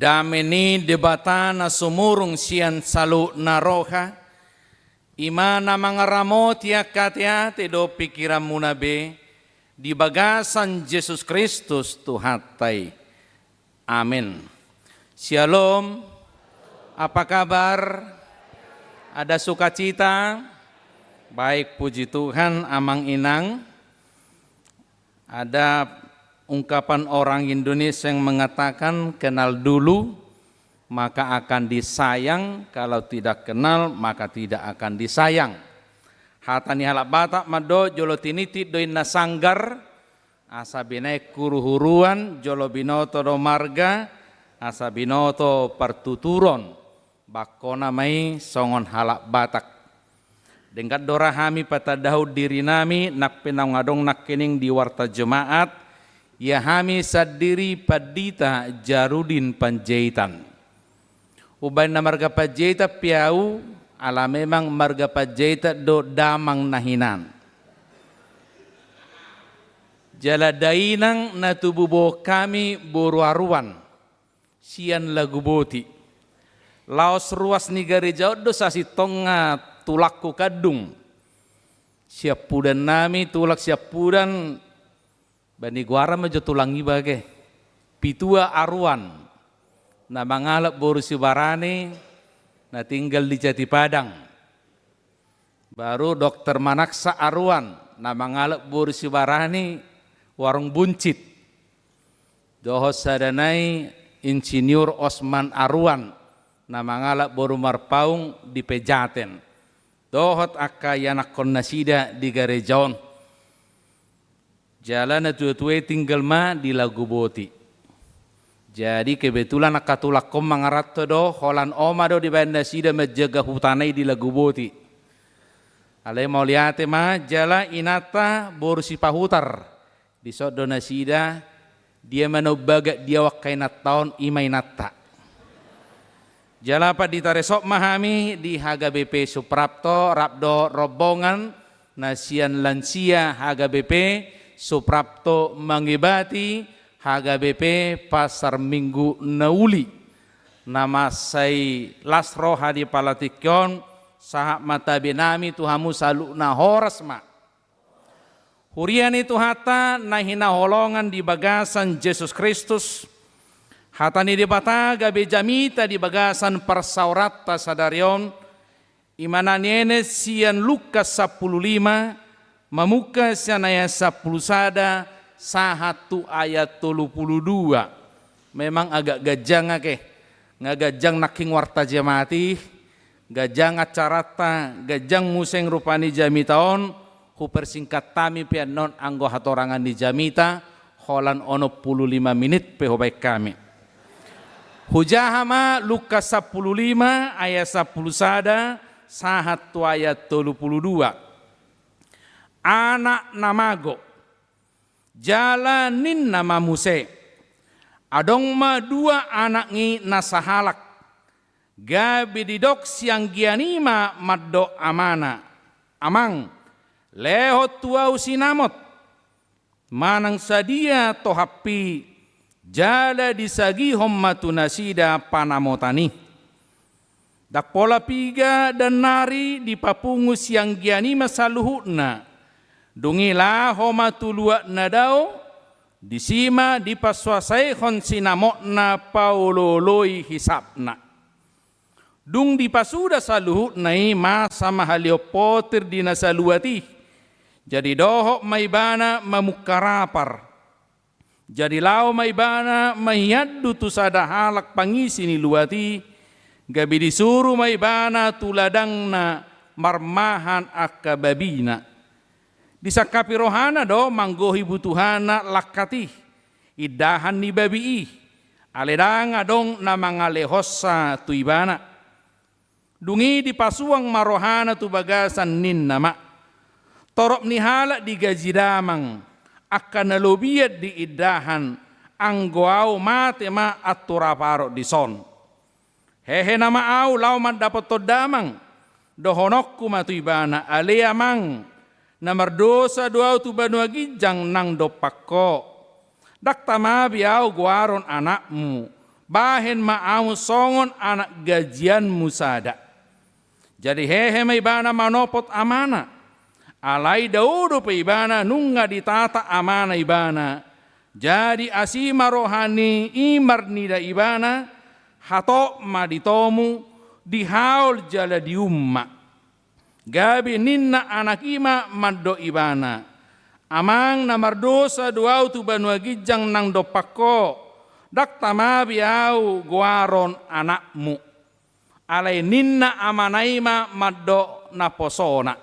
Dame ni Debata na sumurung sian saluhutna roha, i ma na mangaramoti angka ateate dohot pingkiranmuna be, di bagasan Jesus Kristus Tuhanta i. Amen. Syalom. Apa kabar? Ada sukacita? Baik, puji Tuhan, Amang Inang. Ada ungkapan orang Indonesia yang mengatakan, "Kenal dulu, maka akan disayang, kalau tidak kenal, maka tidak akan disayang." Hata ni halak Batak mandok, "Jolo tinitip do inna sanggar, asa binahen huruhuruan, jolo binoto do marga, asa binoto partuturon." Bangkona ma i songon halak Batak. Denggan do ra hami patandahon dirinami, nang pe naung adong nangkining di warta Jemaat, ia hami sandiri Pandita Jarudin Panjaitan. Umbahen na marga Panjaitan pe au, ala memang marga Panjaitan do damang na hinan. Jala dainang na tubu bohon hami boru Aruan, sian Laguboti. Laos ruas ni gareja on do sasintongna tulangku kandung. Siampudannami, tulang siampudan, bani goaran ma jo tulang i bage. Pitua Aruan, na mangalap boru Sibarani, na tinggal di Jatipadang. Baru Dokter Manaksa Aruan, na mangalap boru Sibarani, warung buncit. Dohot sada nai Insinyur Osman Aruan, na mangalap boru Marpaung di Pejaten. Dohot angka ianakhon nasida di gareja on. Jala na tuatua i tinggal ma di Laguboti. Jadi kebetulan angka tulangkon mangaranto do, holan oma do dibaen nasida manjaga hutana i di Laguboti. Alai mauliate ma, jala inanta boru Sipahutar. Dison do nasida, dia ma na umbagak di au angka inanta on, i ma inanta. Jala pandita resort ma hami di H K B P Suprapto, rap dohot rombongan, na sian lansia H K B P Suprapto Mangibati, H K B P Pasar Minggu na uli. Na mansai las roha di pala tingki on, sahat ma tabe nami tu hamu saluhutna, horas ma. Huria ni Tuhanta na hinaholongan di bagasan Jesus Kristus, hata ni Debata gabe jamita di bagasan parsaoranta sadari on, i ma na nienet sian Lukas sampulu lima, mamungka sian ayat sampulu sada sahat tu ayat tolu pulu dua. Memang agak ganjang ake, nga ganjang nangkin warta Jemaat i, ganjang acaranta, ganjang muse rupani jamita on, hupersingkat hami pe annon anggo hatorangan ni jamita, holan onom pulu lima minit pe hubaen hami. Hujaha ma Lukas sampulu lima ayat sampulu sada sahat tu ayat tolu pulu dua. Anak na mago. Jala ninna ma muse, adong ma dua anak i na sahalak. Gabe didok sianggian i ma mandok amana, "Amang, lehon tu ahu sinamot, manang sadia tohappi, jala disagihon ma tu nasida panamotan i." Ndang pola piga dannari dipapungu sianggian i ma saluhutna. Dung i laho ma tu luat na dao, disi ma dipasuasaihon sinamotna paolooloi hisapna. Dung dipasuda saluhutna i, masa ma halehon potir di na saluat i. Jadi dohot ma ibana mamungka rapar. Jadi laho ma ibana maiandu tu sada halak pangisi ni luat i, gabe disuru ma ibana tu ladangna marmahan angka babina. Disangkapi rohana do manggohi butuhana langkat i, indahan ni babi i, alai ndang adong na mangalehonsa tu ibana. Dung i dipasuang ma rohana tu bagasan ninna ma, "Torop ni halak digaji damang, angka na lobian diindahan, anggo ahu mate ma antu rap arop dison. Hehe nama ahu laho mandapothon damang, dohononku ma tu ibana, 'Ale amang, na mardosa do ahu tu banua ginjang nang dompak ho. Ndang tama be ahu goaron anakmu, bahen ma ahu songon anak gajianmu sada. Jadi hehe ma ibana manopot amana. Alai dao dope ibana nunga ditata amana ibana. Jadi asi ma roha ni i marnida ibana, hatop ma ditomu, dihaol jala diumma. Gabe ninna anak i ma mandok ibana, amang, na mardosa do ahu tu banua ginjang nang dompak ho, ndang tama be ahu goaron anakmu. Alai ninna amana i ma mandok naposona,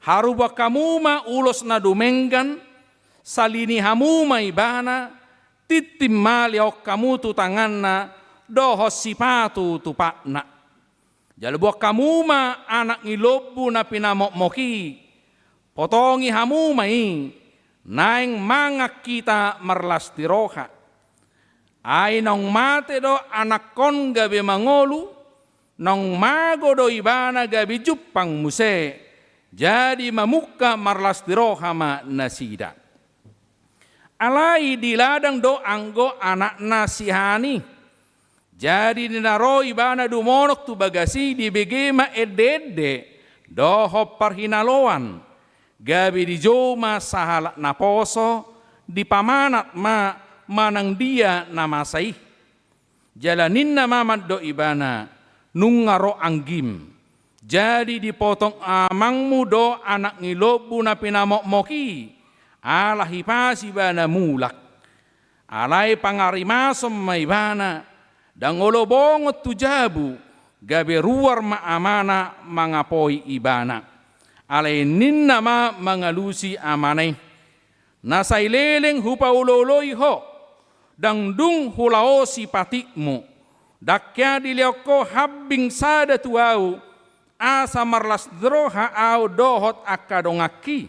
harubuan hamu ma ulos na dumenggan, salini hamu ma ibana, tintin ma lehon hamu tu tanganna dohot sipatu tu patna. Jala buan hamu ma anak ni lombu na pinamokmok i, potongi hamu ma i, naeng mangan hita marlas ni roha. Ai naung mate do anakkon gabe mangolu, naung mago do ibana gabe jumpang muse, jadi mamungka marlas ni roha ma nasida. Alai di ladang do anggo anakna si Hani. Jadi di na ro ibana dumonok tu bagas i, dibege ma ende-ende dohot parhinaloan. Gabe dijou ma sahalak naposo, dipamanat ma manang dia na masa i. Jala ninna ma mandok ibana, nunga ro anggim. Jadi dipotong amangmu do anak ni lombu na pinamokmok i, ala hipas ibana mulak. Alai pangarimason ma ibana, ndang olo bongot tu jabu, gabe ruar ma amana mangapoi ibana. Alai ninna ma mangalusi amana i, na sai leleng hupaolo-oloi ho, ndang dung hulaosi patikmu, ndang hea dilehon ho hambing sada tu ahu, asa marlas ni roha ahu dohot angka donganki.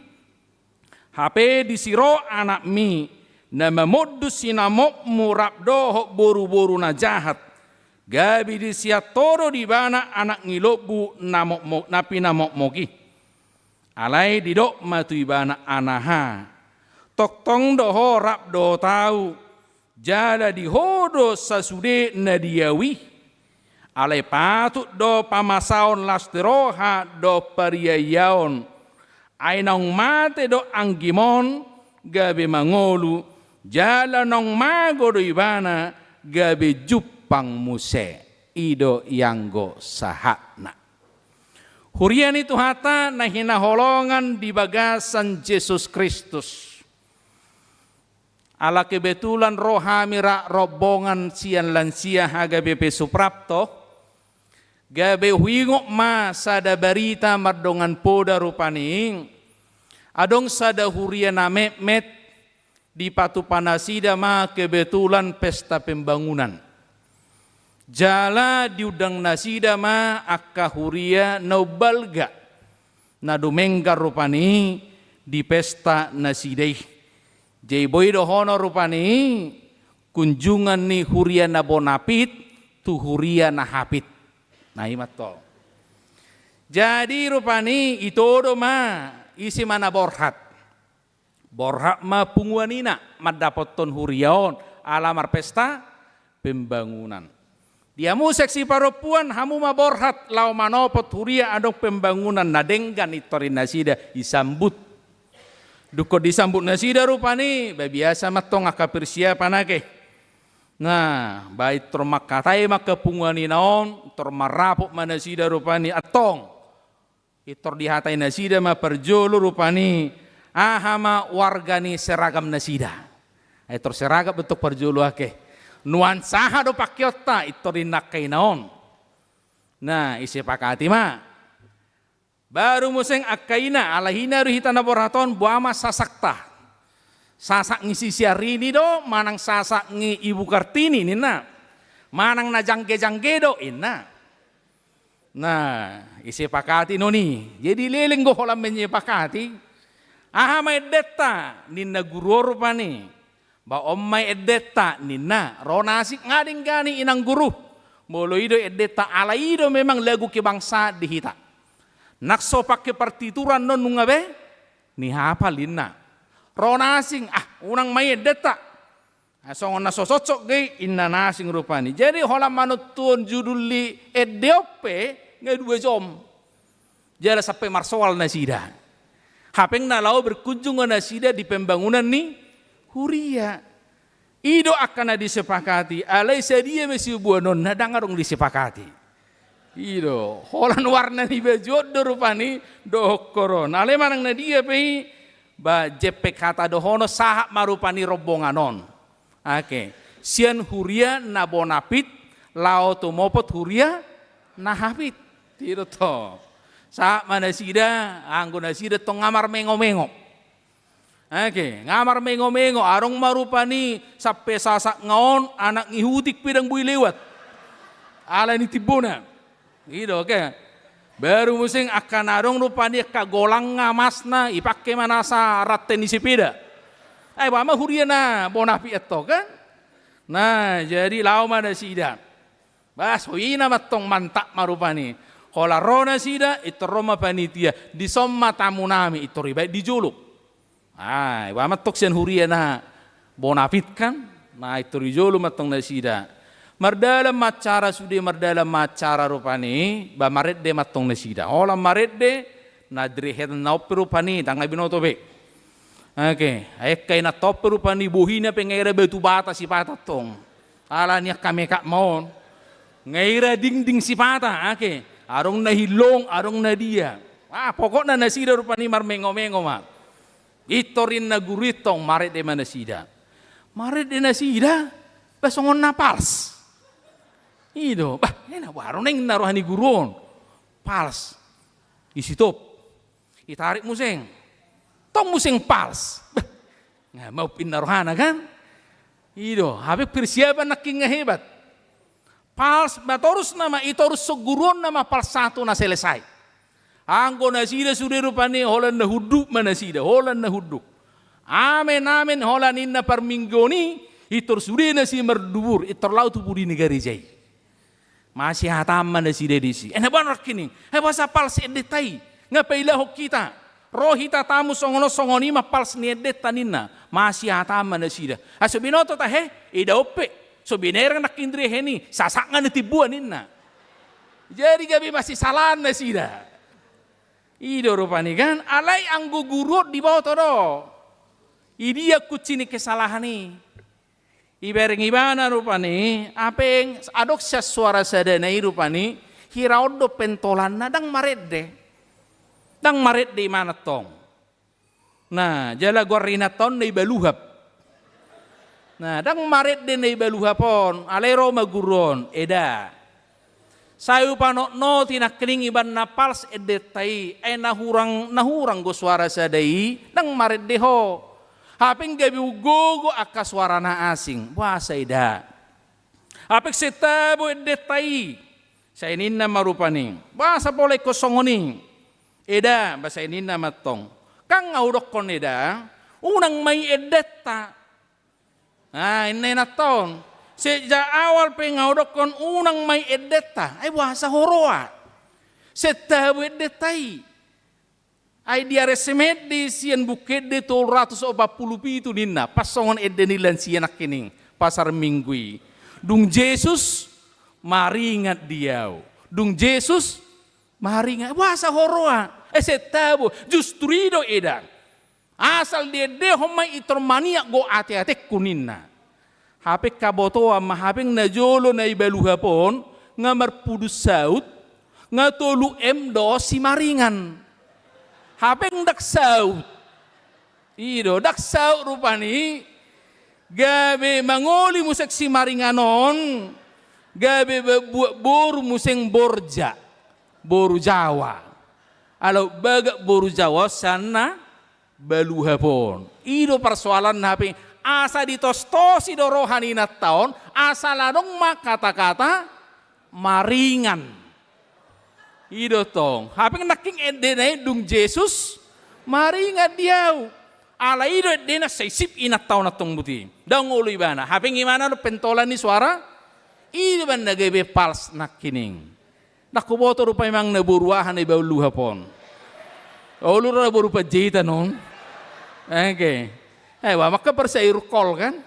Hape disi ro anakmi, na mamondus sinamotmu rap dohot boru-boru na jahat, gabe disi sian ho do di ibana anak ni lombu na mokmok, na pinamokmok i. Alai didok ma tu ibana anaha, tongtong do ho rap dohot ahu, jala di ho do sasude na di ahu i. Alai patut do pamasaon las ni roha dohot pariaon. Ai naung mate do anggim on gabe mangolu, jala naung mago do ibana gabe jumpang muse. I do ianggo sahatna. Huria ni Tuhanta na hinaholongan di bagasan Jesus Kristus. Ala kebetulan ro hami rap rombongan sian lansia H K B P Suprapto, gabe huingot ma sada barita mardongan poda rupani, adong sada huria na metmet, dipatupa nasida ma kebetulan pesta pembangunan. Jala diundang nasida ma angka huria na umbalga, na dumenggan rupani di pesta nasida i. Jadi boi dohonon rupani kunjungan ni huria na bonapit tu huria na hapit. Na i ma tong. Jadi rupani ito do ma ise ma na borhat. Borhat ma punguan ina mandapothon huria on ala marpesta pembangunan. Dia muse siparompuan, hamu ma borhat laho manopot huria adong pembangunan na denggan, intor i nasida disambut. Dungkon disambut nasida rupani, ba biasa ma tong angka persiapan ake. Nah, ba intor mangkatai ma angka punguan ina on, intor marapot ma nasida rupani, antong. Intor dihatai nasida ma parjolo rupani, aha ma warga ni seragam nasida. Ai intor seragam bentuk parjolo ake. Nuan saha do pakeonta, intor ninna angka ina on. Nah, disepakati ma. Baru muse angka ina, ala ina do hita na borhat on, boha ma sasakta. Sasak ni si Syahrini do, manang sasak ni Ibu Kartini ninna. Manang na jangge-jangge do, ninna. Nah, disepakati non i. Jadi leleng do holan menyepakati. Aha ma endenta, ninna guru on rupani. Ba on ma endenta, ninna. Ro na asing, nga denggan i inang guru. Molo i do endenta, ala i do memang lagu kebangsaan di hita. Nang so pake partitur annon nunga be nihapal, ninna. Ro na asing, ah, unang ma i endenta. Nah, songon na so cocok ge inna na asing rupani. Jadi holan manontuhon judul ni ende on pe nga dua jom. Jala sampe marsoal nasida. Hape na laho berkunjung nasida di pembangunan ni huria. I do angka na disepakati, alai sadia ma siboanonna, ndang adong disepakati. I do, holan warna ni baju on do rupani dohonon. Alai manang na dia pe i, ba jempek hata dohonon, sahat ma rupani rombongan on. Oke, sian huria na bona pit, laho tumopot huria na hapit. I do tong. Sahat ma nasida, anggo nasida tong nga marmengo-mengo. Oke, nga marmengo-mengo, adong ma rupani sampe sasak nga on, anak ni hutik pe ndang boi lewat. Ala ni timbona. I do, oke. Baru muse angka na adong rupani angka golang nga masna, ipake ma nasa rante ni sepeda. Ai, ba ma huria na bona pit antong kan? Nah, jadi laho ma nasida. Ba, so i nama tong mantap ma rupani. Holan ro nasida, intor ro ma panitia. Dison ma tamunami, intor dibaen di jolo. Ah, ba ma tong sian huria na bona pit kan. Nah, intor di jolo ma tong nasida. Mardalan ma acara sude, mardalan ma acara rupani, ba marende ma tong nasida. Holan marende, na direhetan na on pe rupani, ndang na binoto be. Oke, ai angka inanta on pe rupani bohina pe nga ira batu bata sipata tong. Ala ni angka mekap ma on. Nga ira dingding sipata, oke. Adong na hillong, adong na dia. Ah, pokokna nasida rupani marmengo-mengo ma. Intor inna guru i tong, marende ma nasida. Marende nasida, ba songon na pals. I do, ba, ena baru na inna roha ni guru on. Pals. Isitop. Itarik museng. Tong museng pals. Bah, nga maup inna rohana kan? I do, hape persiapan nangkin nga hebat. Pals, ba torus nama, itorus songon guru on nama pals satu na selesai. Anggo nasida sude rupani holan na hunduk ma nasida, holan na hunduk. Amen, amen, holan inna parmingguon i, intor sude nasida mardubur, intor laho tu pudi ni gareja i. Masihataan ma nasida disi. Ena boan nangkining. Ai boasa pals endenta i. Nga pailahon hita. Ro hita tamu songon on songon i ma pals ni endenta ninna. Masihataan ma nasida. Ai so binoto tahe. Eda on pe. So binereng nangkin direhen i. Sasak nga na timbua ninna. Jadi gabe masisalaan nasida. I do rupani kan. Alai anggo guru on diboto do. Idia kunci ni kesalahan i. Ibereng ibana rupani, hape adong sian suara sadana i rupani, hira on do pentolanna ndang marende. Ndang marende ibana tong. Nah, jala goar ni inanta on na i baluhap. Nah, ndang marende na i baluhap on, alai ro ma guru on, eda. Sai hupanotnoti nangkining ibana pals endenta i, ai na hurang, na hurang do suara sada i, ndang marende ho. Hape gabe umgogo angka suara na asing, boasa eda. Hape sai tabo endenta i, sai ninna ma rupani, boasa pola ingkon songon i. Eda, ba sai ninna ma tong. Kan nga hudokkon eda, unang ma i endenta. Nah, inna inanta on. Sejak awal pe nga hudokkon unang ma i endenta. Ai boasa ho roa. Sai tabo endenta i. Ai di aransemen di sian Buku Ende tolu ratus opat pulu pitu ninna. Pas songon ende ni lansia nangkining. Pasar Minggu i. Dung Jesus maringat di ahu. Dung Jesus maringat. Boasa ho roa. Eh, sai tabo. Justru i do eda. Asal diendehon ma i intor maniak do ateatengku ninna. Hape habotoan ma hape na jolo na i baluhap on, nga marpudun saut, nga tolu M do simaringan. Hape ndang saut. I do, ndang saut rupani, gabe mangoli museng simaringan on, gabe ba-, buat boru museng Borja, boru Jawa. Ala bagak boru Jawa on sian na baluhap on. I do parsoalanna hape, asa ditostosi do roha ni inanta on, asa ladong ma kata-kata maringan. I do tong. Hape nangkin endena i dung Jesus maringat di ahu. Ala i do endena sai sip inanta on antong buti. Ndang olo ibana. Hape ibana do pentolan ni suara. I do ibana gabe pals nangkining. Ndang huboto rupa memang na boru aha na i baluhap on. Olo do na boru Panjaitan on. Oke. Eh, ba maka persa irukol kan.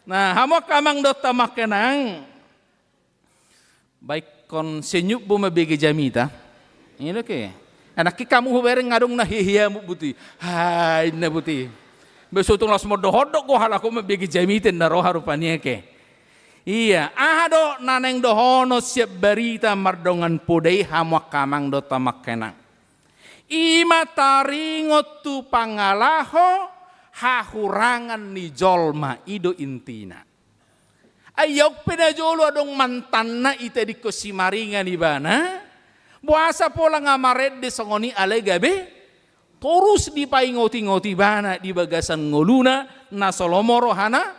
Nah, hamu angka amang dohot hamu angka inang, baenkon senyum bo mambege jamita. Ini oke. Anak ki kamu hubereng adong na hehe amu buti. Hai na buti. Besotung las modok-odok go halako mambege jamita na roha rupani ake. Iya, aha do na naeng dohonon siap barita mardongan poda i hamu angka amang dohot hamu angka inang. I ma taringot tu pangalaho hahurangan ni jolma, i do intina. Ai aung pe na jolo adong mantanna itadingkon si Maringan ibana, boasa pola nga marende songon i alai gabe torus dipaingot-ingot ibana di bagasan ngoluna na so lomo rohana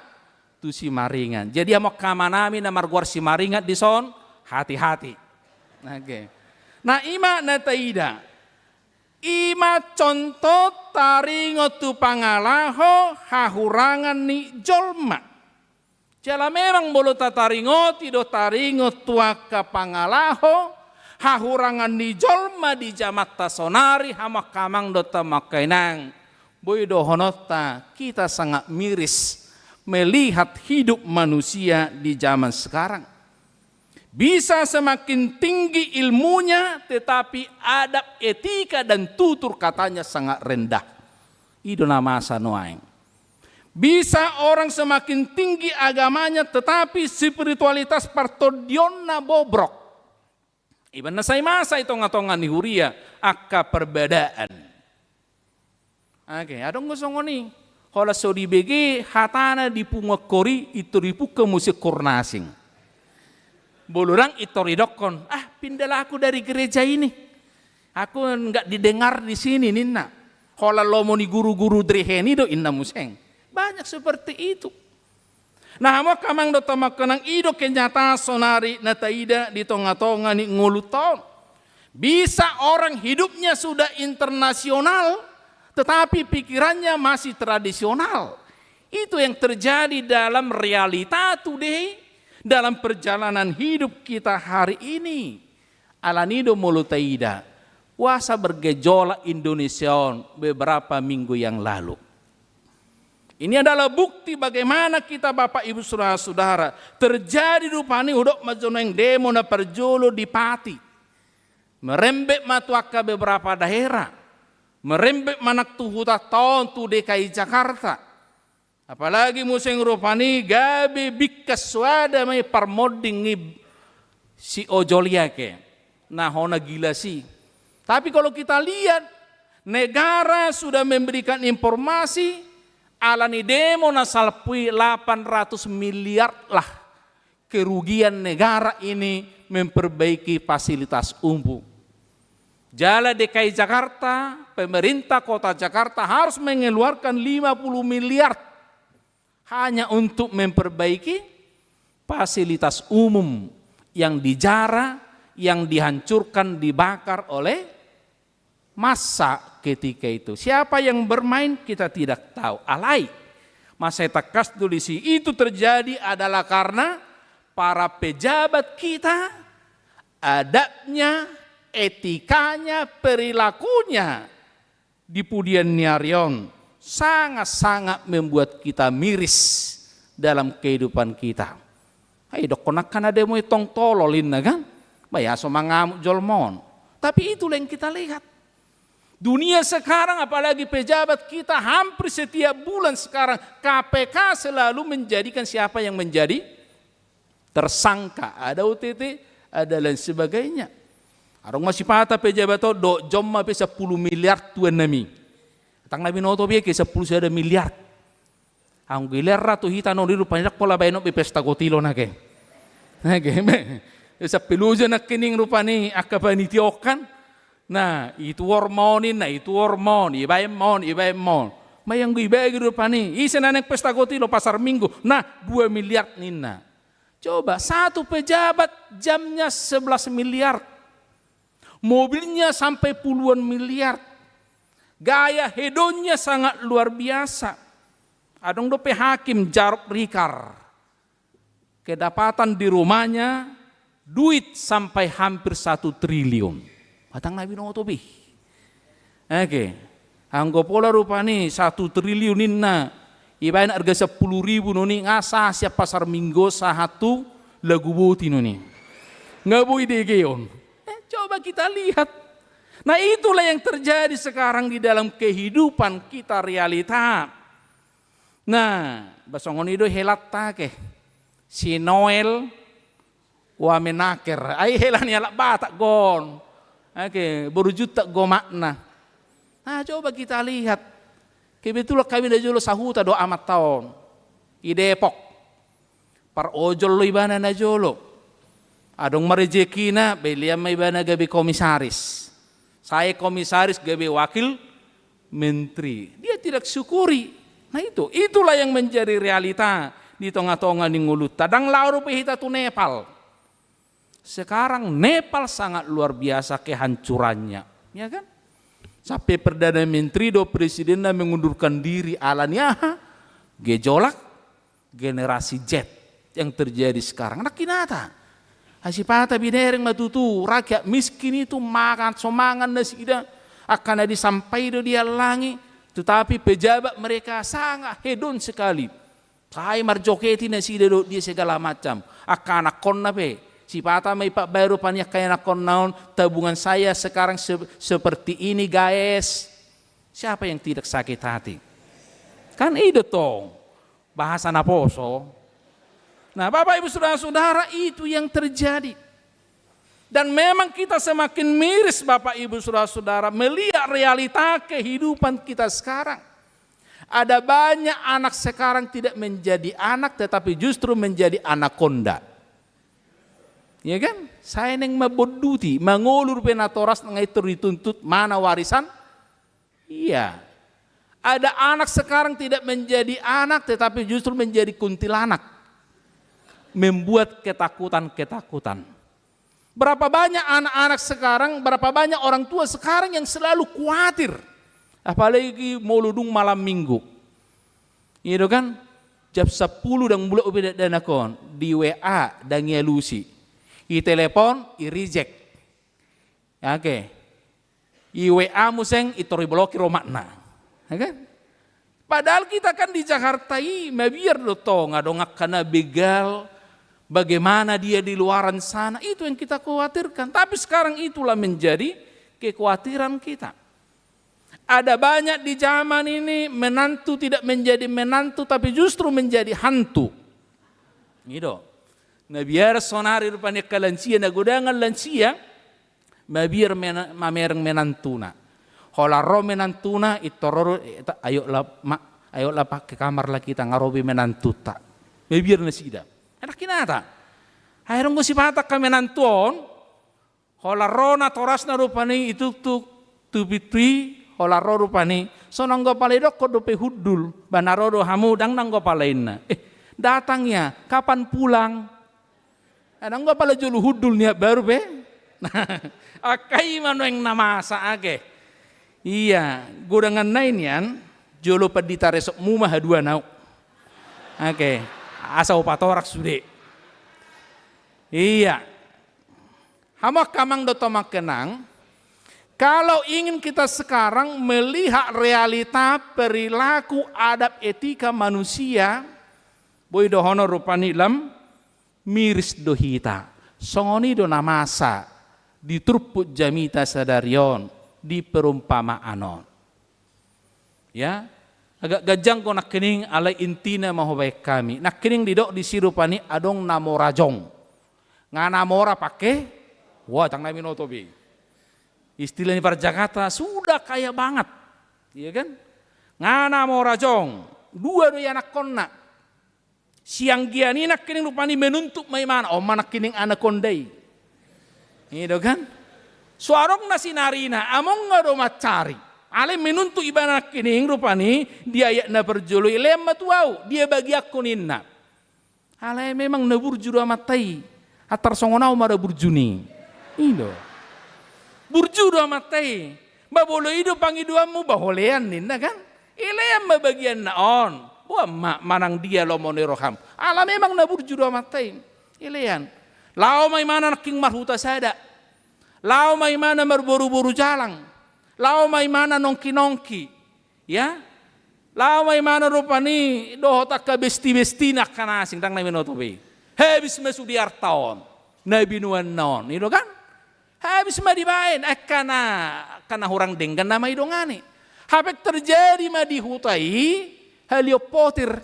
tu si Maringan. Jadi hamu angka amanami na margoar si Maringan dison, hati-hati. Oke. Nah, i ma na taida. I ma contoh taringot tu pangalaho hahurangan ni jolma. Jala memang molo tataringoti do taringot tu angka pangalaho hahurangan ni jolma di jamanta sonari hamu angka amang dohot hamu angka inang, boi dohononta kita sangat miris melihat hidup manusia di zaman sekarang. Bisa semakin tinggi ilmunya, tetapi adab, etika, dan tutur katanya sangat rendah. I do na masa nuaeng. Bisa orang semakin tinggi agamanya, tetapi spiritualitas partondionna bobrok. Iba na sai masa i tonga-tonga ni huria angka perbedaan. Oke, adong do songon i. Holan so dibege hatana di punguan kor i, pintor dipungka muse kor na asing. Molo ndang pintor didokkon, "Ah, pindahlah aku dari gereja ini. Aku nggak didengar di sini," ninna. Holan lomo ni guru-guru drehen i do inna muse. Banyak seperti itu. Nah, hamu angka amang dohot hamu angka inang, i do kenyataan sonari na taida di tonga-tonga ni ngolunta on. Bisa orang hidupnya sudah internasional, tetapi pikirannya masih tradisional. Itu yang terjadi dalam realita today, dalam perjalanan hidup kita hari ini. Alani do molo taida, boasa bergejolak Indonesia on beberapa minggu yang lalu. Ini adalah bukti bagaimana kita, Bapak Ibu Saudara-saudara, terjadi rupani, hudok ma jo nuaeng, demo na parjolo di Pati. Merembet ma tu angka beberapa daerah. Merembet ma nang tu hutanta on, tu D K I Jakarta. Apalagi muse rupani gabe bingkas, soada ma i parmonding ni si ojol i ake, na hona gilas i. Tapi kalau kita lihat, negara sudah memberikan informasi, alani demo na salpu i delapan ratus miliar lah kerugian negara ini memperbaiki fasilitas umum. Jala D K I Jakarta, pemerintah kota Jakarta harus mengeluarkan lima puluh miliar hanya untuk memperbaiki fasilitas umum yang dijarah, yang dihancurkan, dibakar oleh massa ketika itu. Siapa yang bermain, kita tidak tahu. Alai, masa tangkas do disi, itu terjadi adalah karena para pejabat kita, adabnya, etikanya, perilakunya di pudian ni ari on sangat-sangat membuat kita miris dalam kehidupan kita. Ai, dokkon angka na demo i tong tolol inna kan? Ba ia so mangamuk jolma on. Tapi itulah yang kita lihat. Dunia sekarang, apalagi pejabat kita, hampir setiap bulan sekarang K P K selalu menjadikan siapa yang menjadi tersangka. Ada O T T, ada lain sebagainya. Adong ma sipata pejabat on, dohot jom ma pe sampulu miliar tuan nami. Tang na binoto be ake sampulu sada miliar. Anggo ilean ra tu hita on, rupani ndang pola baenon be pesta gotilo nangkin. Nangkin be. Sampulu sada nangkining rupani angka panitia on kan. Nah, ituhor ma on, nah, ituhor ma on, ibaen ma on, ibaen ma on. Ma anggo ibagi rupani, ise na naeng pesta gotilo, pasar minggu. Nah, dua miliar ninna. Coba, satu pejabat jamnya sebelas miliar. Mobilnya sampai puluhan miliar. Gaya hedonnya sangat luar biasa. Adong dope hakim Jarod Rihard. Kedapatan di rumahnya duit sampai hampir satu triliun. Tang na binoto be. Oke. Anggo pola rupani satu triliun ninna, Ibaen arga sampulu ribu nuni nga sahat sian Pasar Minggu sahat tu Laguboti nuni. Nga boi diegehon. Eh, coba kita lihat. Nah, itulah yang terjadi sekarang di dalam kehidupan kita realita. Nah, ba songon i do helanta ke. Si Noel Wamenaker. Ai hela ni halak Batak gon. Oke, boru Juntak gomakna. Nah, coba kita lihat. Kebetulan kami na jolo sahuta do amanta on. I Depok. Parojol do ibana na jolo. Adong ma rejekina, belian ma ibana gabe komisaris. Sae komisaris gabe wakil menteri. Dia tidak syukuri. Nah itu, itulah yang menjadi realita di tengah-tengah ni ngolunta. Ndang laho dope hita tu Nepal. Sekarang Nepal sangat luar biasa kehancurannya. Ya kan? Sampai Perdana Menteri do presidenna mengundurkan diri ala ni aha? Gejolak generasi Z yang terjadi sekarang. Nangkin hata. Ai sipata binereng ma tutu, rakyat miskin itu makan so mangan nasida, angka na disampai do diallangi, tetapi pejabat mereka sangat hedon sekali. Sai marjoketi nasida dohot dia segala macam. Angka anakkonna pe, sipata ma i pabaen rupani angka anakkonna on, tabungan saya sekarang se-, seperti ini, guys. Siapa yang tidak sakit hati? Kan i do tong. Bahasa naposo. Nah, Bapak Ibu Saudara-saudara, itu yang terjadi. Dan memang kita semakin miris, Bapak Ibu Saudara-saudara, melihat realita kehidupan kita sekarang. Ada banyak anak sekarang tidak menjadi anak, tetapi justru menjadi anakonda. Ya kan? Sai naeng mambonduti, mangolu dope natorasna, nga i tor dituntut mana warisan. Iya. Ada anak sekarang tidak menjadi anak, tetapi justru menjadi kuntilanak. Membuat ketakutan-ketakutan. Berapa banyak anak-anak sekarang, berapa banyak orang tua sekarang yang selalu khawatir. Apalagi molo dung malam minggu. Iya do kan? Jam sampulu ndang mulak dope dakdanak on. Di W A ndang ialusi. I telepon, i reject. Oke. I W A muse, i tor i blokir omakna. Ya kan? Padahal kita kan di Jakarta i, mabiar do tong, adong angka na begal, bagaimana dia di luaran sana, itu yang kita khawatirkan. Tapi sekarang itulah menjadi kekhawatiran kita. Ada banyak di zaman ini menantu tidak menjadi menantu, tapi justru menjadi hantu. Gitu. Nah, biar sonari rupani angka lansia, na godangan lansia, mabiar mena-, mamereng menantuna. Holan ro menantuna, i tor ro, eh, ta-, ayo la, ma, ayo la pakai kamar la kita, nga ro be menantuta. Mabiar nasida. Nangkin hata. Ai dung sipata angka menantu on, holan ro natorasna rupani i tuktuk, tu pintu i, holan ro rupani. So nanggo pala idokkon dope hundul, ba na ro do hamu, ndang nanggo pala inna. Eh, datang ya, kapan pulang? Ndang nanggo pala jolo hundul nian baru pe. Angka i ma nuaeng na masa ake. Iya, godangan nai nian, jolo pandita resokmu ma haduan au. Oke, asa hupatorak sude. Iya. Hamu angka amang dohot hamu angka inang, kalau ingin kita sekarang melihat realita perilaku adat etika manusia, boi dohonon rupani lam miris do hita. Songon i do na masa di turpuk jamita sadari on, di perumpamaan on. Ya, agak ganjang do nangkining, alai intina ma hubaen hami. Nangkining didok disi rupani adong na mora jong. Nga na mora pake, wah, ndang na binoto be. Istilah ni parjakarta sudah kaya banget. Iya kan? Nga na mora jong. Dua do ianakkonna. Sianggian i nangkining rupani menuntut ma imana, on ma nangkining anakonda i. I do kan? So adong na sinarina, amongna do mansari. Alai menuntut ibana nangkining rupani, di ayat na parjolo i, lean ma tu au, dia bagianku ninna. Alai memang na burju do amanta i, antar songon au ma ra burju ni. I do. Burju do amanta i. Ba molo i do pangidoanmu, ba ho lean ninna kan? Ilean ma bagianna on. Boan ma manang dia lomo ni roham. Ala memang na burju do amanta i. Ilean. Laho ma imana nangkin marhuta sada. Laho ma imana marboruboru jalang. Laho ma imana nongkinongki. Ya. Laho ma ibana rupani dohot angka besti-bestina angka na asing, ndang na binoto be i. Habis ma sude arta on, na binoanna on, i do kan? Habis ma dibaen, angka na, angka na hurang denggan nama didongani. Hape terjadi ma di huta i, halion potir.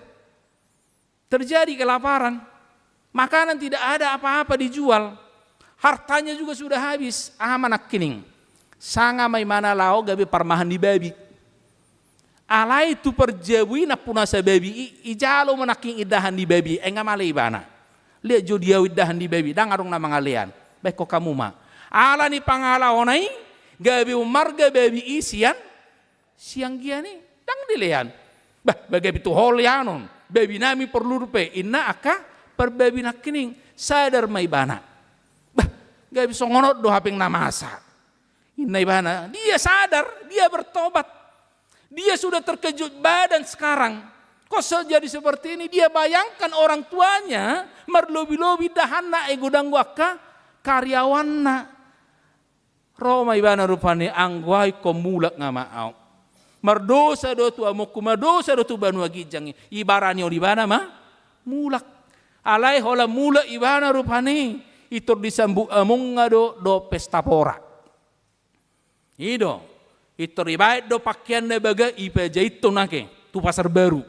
Terjadi kelaparan. Makanan tidak ada apa-apa dijual. Hartanya juga sudah habis. Aha ma nangkining? Sanga ma ibana laho gabe parmahan ni babi. Alai tu parjabu i nampunasa babi i, ijalo ma nangkining indahan ni babi, ai nga male ibana. Lihat jo di ahu indahan ni babi, ndang adong na mangalean. Baen ho hamu ma. Ala ni pangalahona i, gabe umarga babi i sian sianggian i, ndang dilean. Bah, bagabi tu hol i anon, babi nami porlu dope, inna angka parbabi nangkining, sadar ma ibana. Bah, gabe songon on do hape na masa. Inna ibana, dia sadar, dia bertobat. Dia sudah terkejut badan sekarang. Kok se-, jadi seperti ini? Dia bayangkan orang tuanya marlobi-lobi indahanna, ai godang do angka karyawanna. Ro ma ibana rupani, anggo ahu ingkon mulak nga ma ahu. Mardosa do tu amongku, mardosa do tu banua ginjang i. Ibarani on ibana ma mulak. Alai holan mulak ibana rupani, intor disambut amongna do dohot pesta pora. I do, intor dibaen do pakeanna baga, ipajaithon ake tu Pasar Baru.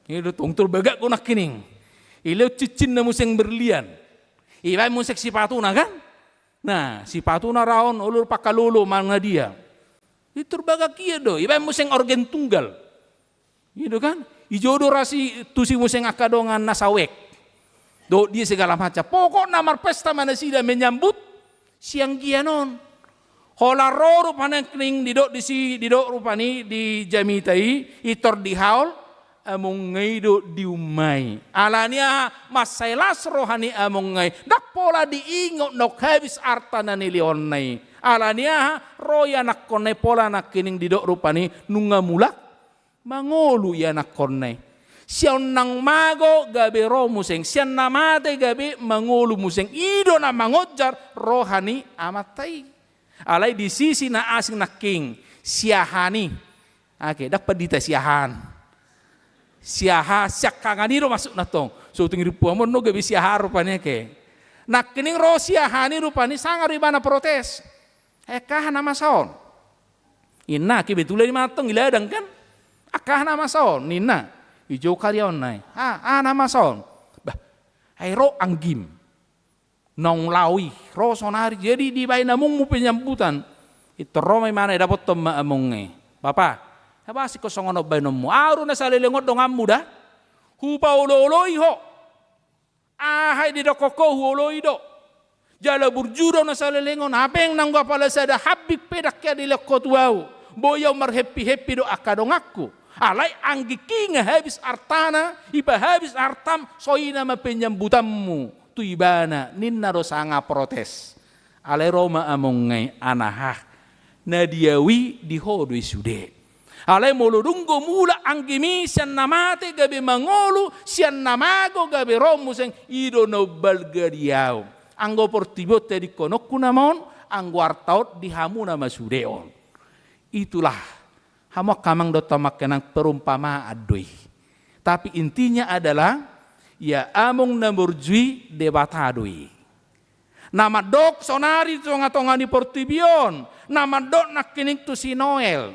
I do, tong tur bagak do nangkining. Ilehon cincinna muse berlian. Ibaen muse sipatuna kan? Nah, sipatuna ra on, olo pangkalolo manang na dia. Intor bagak ia do, ibaen muse orgen tunggal. I do kan? Ijo do ra si, tusi muse angka dongan na sawek. Dohot dia segala macam. Pokokna marpesta ma nasida menyambut sianggian on. Holan ro rupani nangkining didok disi, didok rupani di jamita i, intor dihaol amongna i do diumai. Ala ni aha? Mansai las roha ni amongna i. Ndang pola diingot naung habis arta na nilehonna i. Ala ni aha? Ro ianakhonna i, pola nangkining didok rupani nunga mulak mangolu ianakhonna i. Sian na mago gabe ro muse, sian na mate gabe mangolu muse. I do na mangonjar roha ni amanta i. Alai di sisi na asing nangkining, siahaan i. Ake, ndang pandita siahaan. Siaha-, siangkangan i do maksudna tong. So tung rimpu amon do gabe siahaan rupani ake. Nangkining ro siahaan i rupani, sanga do ibana protes. Eh, angka aha na masa on? Inna, kebetulan i ma tong i ladang kan? Angka aha na masa on? Ninna. Ijo karyawanna i. Ah, aha na masa on? Bah, ai ro anggim. Naung laho i, ro sonari, jadi dibaen amongmu penyambutan. Intor ro ma ibana, idapothon ma amongna i. Bapa, aha basa ingkon songon on baenonmu? Ahu do na saleleng on donganmu da. Hupaolo-oloi ho. Aha i didokkon ho huoloi do. Jala burju do na saleleng on, hape nanggo apala sada hambing pe ndang hea dilehon ho tu ahu. Boi ahu marheppi-heppi dohot angka donganku. Alai anggingki nga habis artana, ipahabis artam, songon i nama penyambutanmu tu ibana, ninna do sanga protes. Alai ro ma amongna i, anaha, na di ahu i di ho do i sude. Alai molo dung do mulak anggim i sian na mate gabe mangolu, sian na mago gabe ro muse, i do na umbalga di ahu. Anggo portibi on tadingkononku nama on, anggo arta on di hamu nama sude on. Itulah, hamu angka amang dohot hamu angka inang, perumpamaan do i. Tapi intinya adalah, ia among na burju i Debata do i. Na mandok sonari tu tonga-tonga ni portibi on, na mandok nangkining tu si Noel.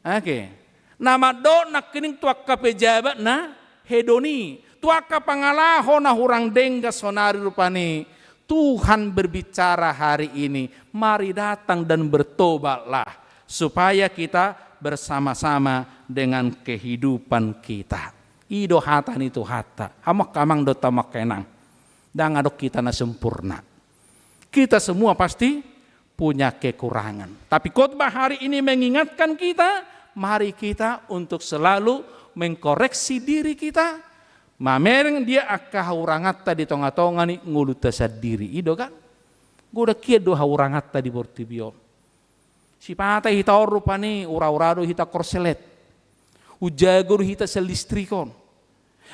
Oke. Na mandok nangkining tu angka pejabat na hedon i, tu angka pangalaho na hurang denggan sonari rupani. Tuhan berbicara hari ini, mari datang dan bertobatlah, supaya kita bersama-sama dengan kehidupan kita. I do hata ni Tuhanta, hamu angka amang dohot hamu angka inang. Ndang adong hita na sempurna. Kita semua pasti punya kekurangan. Tapi khotbah hari ini mengingatkan kita, mari kita untuk selalu mengkoreksi diri kita, mamereng dia angka hahuranganta di tonga-tonga ni ngolunta sandiri. I do kan? Godang hian do hahuranganta di portibi on. Sipata hita on rupani, ura-ura do hita korslet. Umjago do hita sian listrik on.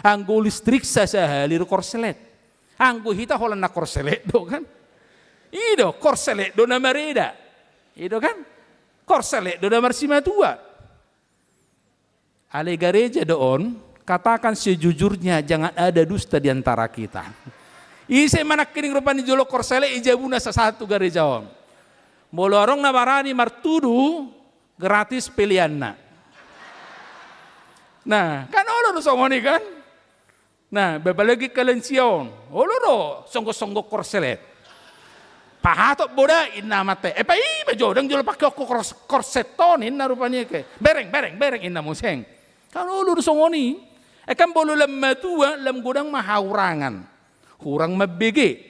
Anggo listrik sa sahali do korslet. Anggo hita holan na korslet do kan? I do, korslet do na mareda. I do kan? Korslet do na marsimatua. Alai gareja do on, katakan sejujurnya, jangan ada dusta di antara kita. Ise ma nangkining rupani jolo korsele i jabuna sasahat tu gareja on. Molo adong na barani martudu, gratis peleanna. Nah, kan olo do songon i kan? Nah, apalagi kalansia on. Olo do, songgop-songgop korselet. Pahatop boda, inna amanta. E, pa i ma jo, ndang jolo pake ho kors-, korset on, inna rupani ake. Bereng, bereng, bereng, inna muse. Kan olo do songon i. E kan molo lam matua, lam godang ma hahurangan. Hurang mambege,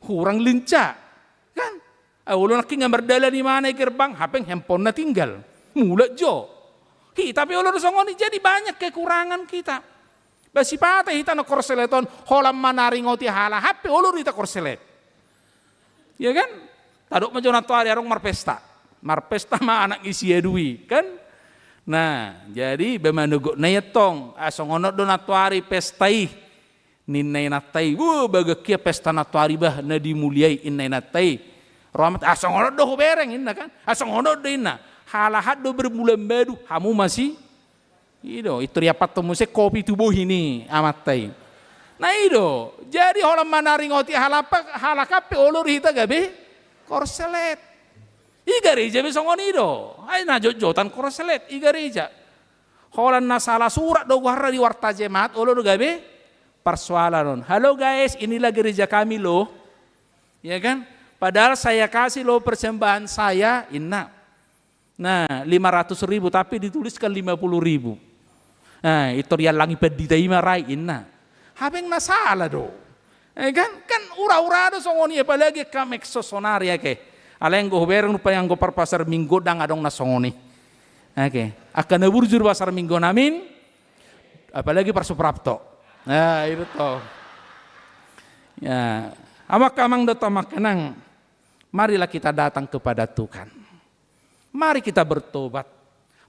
hurang lincah. Kan? Ai olo nangkin nga mardalan imana i gerbang, hape handphone-na tinggal. Mulak jo. Hita pe olo do songon i, jadi banyak kekurangan kita. Ba sipata hita na korselet on, holan manaringoti halak, hape olo do hita korselet. Iya kan? Tadok ma jo nantoari adong marpesta. Marpesta ma anak ni si Adui, kan? Nah, jadi ba manogot na i antong, ah, songon on do nantoari pesta i. Ninna inanta i, "Wo, bagak ia pesta nantoari bah, na dimuliai," inna inanta i. Ro amanta, "Ah, songon on do hubereng," inna kan. "Ah, songon on do," inna. Halak do berbulan madu, hamu masih. I do, i tor diapathon muse kopi tu bohi ni amanta i. Nah, i do. Jadi holan manaringoti halak, halak hape olo do hita gabe korselet. I gareja pe songon i do. Ai na jotjotan korselet i gareja. Holan na salah surat do goarna di warta jemaat, olo do gabe persoalan on. "Halo guys, inilah gereja kami loh." Ya kan? "Padahal saya kasih loh persembahan saya," inna. Nah, lima ratus ribu, tapi dituliskan lima puluh ribu. Nah, i tor diallangi pandita i ma ra i, inna. Hape na salah do. Eh, kan? Kan ura-ura do songon i, apalagi angka medsos sonari ake. Alai anggo hubereng rupani anggo parpasar Minggu ndang adong na songon i. Ake. Angka na burju do pasar Minggu nami, apalagi parsuprapto. Nah, itu toh. Ya, hamu angka amang dohot hamu angka inang, marilah kita datang kepada Tuhan. Mari kita bertobat.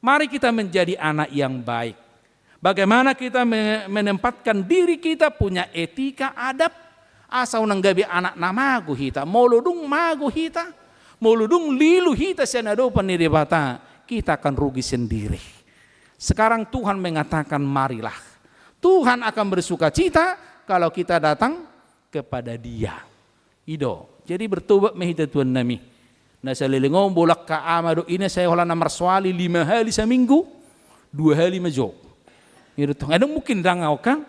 Mari kita menjadi anak yang baik. Bagaimana kita me-, menempatkan diri kita punya etika, adab, asa unang gabe anak na mago hita. Molo dung mago hita, molo dung lilu hita sian adopan ni Debata, kita akan rugi sendiri. Sekarang Tuhan mengatakan, "Marilah." Tuhan akan bersukacita kalau kita datang kepada Dia. I do. Jadi bertobat ma hita tuan nami. Na saleleng on bolak angka ama dohot ina sai holan na marsoali lima hali saminggu, dua hali ma jo. I do tong. Adong mungkin ndang au kan?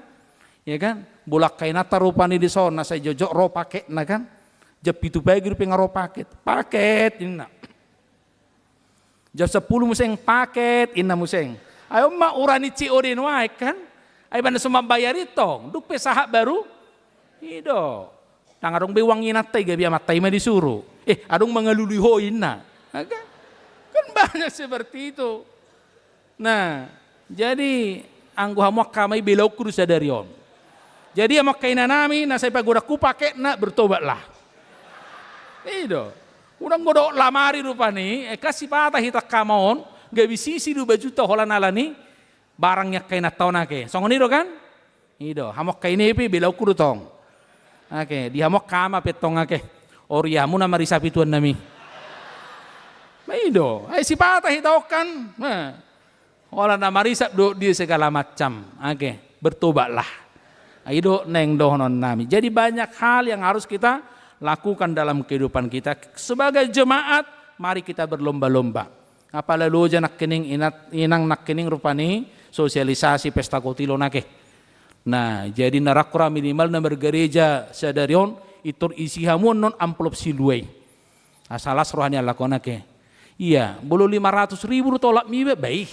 Ya kan? Bolak angka inanta rupani dison na sai jotjot ro paketna kan? Jam pitu pagi dope nga ro paket. "Paket," inna. Jam sampulu muse, "Paket," inna muse. Ai on ma ura ni C O D nuaeng kan? Ai ba na so mambayar i tong, dung pe sahat baru. I do. Ndang adong be uang inanta i, gabe amanta i ma disuru. "Eh, adong mangalului ho," inna. Nah, kan? Kan banyak seperti itu. Nah, jadi anggo hamu angka ama i, belaonku do sadari on. Jadi hamu angka ina nami na sai pagodangku paketna, bertobatlah. I do. Unang godang lamari rupani, eh, kan sipata hita angka ama on, gabe sisi do bajunta holan ala ni barang ni angka inanta on ake. Songon i do kan? I do, hamu angka ina i pe belaonku do tong. Ake, di hamu angka ama pe tong ake. Oria hamu na marisapi tuan nami. Ma i do, ai sipata hita on kan. Nah. Holan na marisap do di segala macam. Ake, bertobatlah. I do naeng dohonon nami. Jadi banyak hal yang harus kita lakukan dalam kehidupan kita. Sebagai jemaat, mari kita berlomba-lomba. Apala loja nangkining inat-, inang nangkining rupani sosialisasi pesta kotil on ake. Nah, jadi na rangkura minimal na margareja sadari on, i tor isi hamu annon amplop silua i. Asa las roha ni halak on ake. Ia, molo lima ratus ribu do tolap niba, baik.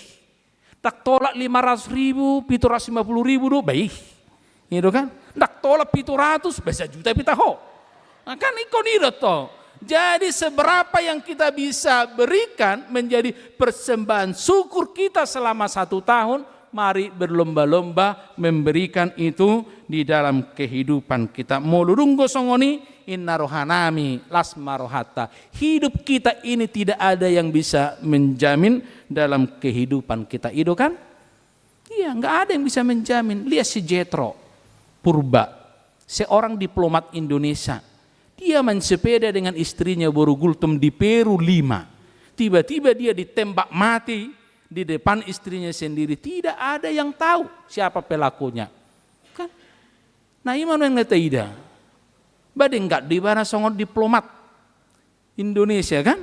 Ndang tolap lima ratus ribu, pitu ratus lima puluh ribu do, baik. Iya do kan? Ndang tolap pitu ratus, ba sajuta pe taho. Nah, kan ingkon i do tong. Jadi seberapa yang kita bisa berikan menjadi persembahan syukur kita selama satu tahun, mari berlomba-lomba memberikan itu di dalam kehidupan kita. Molo dung do songon i, inna rohanami, las ma rohanta. Hidup kita ini tidak ada yang bisa menjamin dalam kehidupan kita. I do kan? Iya, nggak ada yang bisa menjamin. Lihat si Jethro Purba, seorang diplomat Indonesia. Dia main sepeda dengan istrinya, boru Gultom, di Peru lima. Tiba-tiba dia ditembak mati di depan istrinya sendiri, tidak ada yang tahu siapa pelakunya. Kan? Nah, i ma nuaeng na taida. Ba denggan do ibana songon diplomat Indonesia, kan?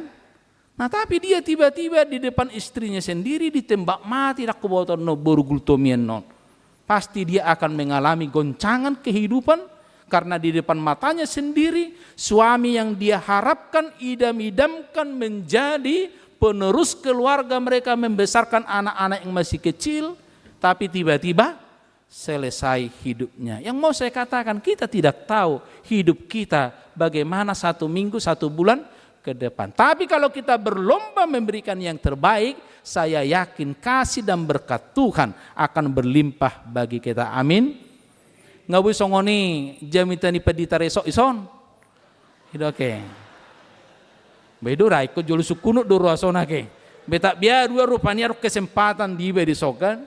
Nah, tapi dia tiba-tiba di depan istrinya sendiri ditembak mati, ndang huboto annon boru Gultom i annon. Pasti dia akan mengalami goncangan kehidupan karena di depan matanya sendiri, suami yang dia harapkan, idam-idamkan menjadi penerus keluarga mereka, membesarkan anak-anak yang masih kecil, tapi tiba-tiba selesai hidupnya. Yang mau saya katakan, kita tidak tahu hidup kita bagaimana satu minggu, satu bulan ke depan. Tapi kalau kita berlomba memberikan yang terbaik, saya yakin kasih dan berkat Tuhan akan berlimpah bagi kita. Amin. Nga boi songon i jamita ni pandita resok ison. Ido ke. Ba ido ra ingkon jolo sungkunut do ruasona ke. Be tak biar dua rupani adong kesempatan di iba di sogan.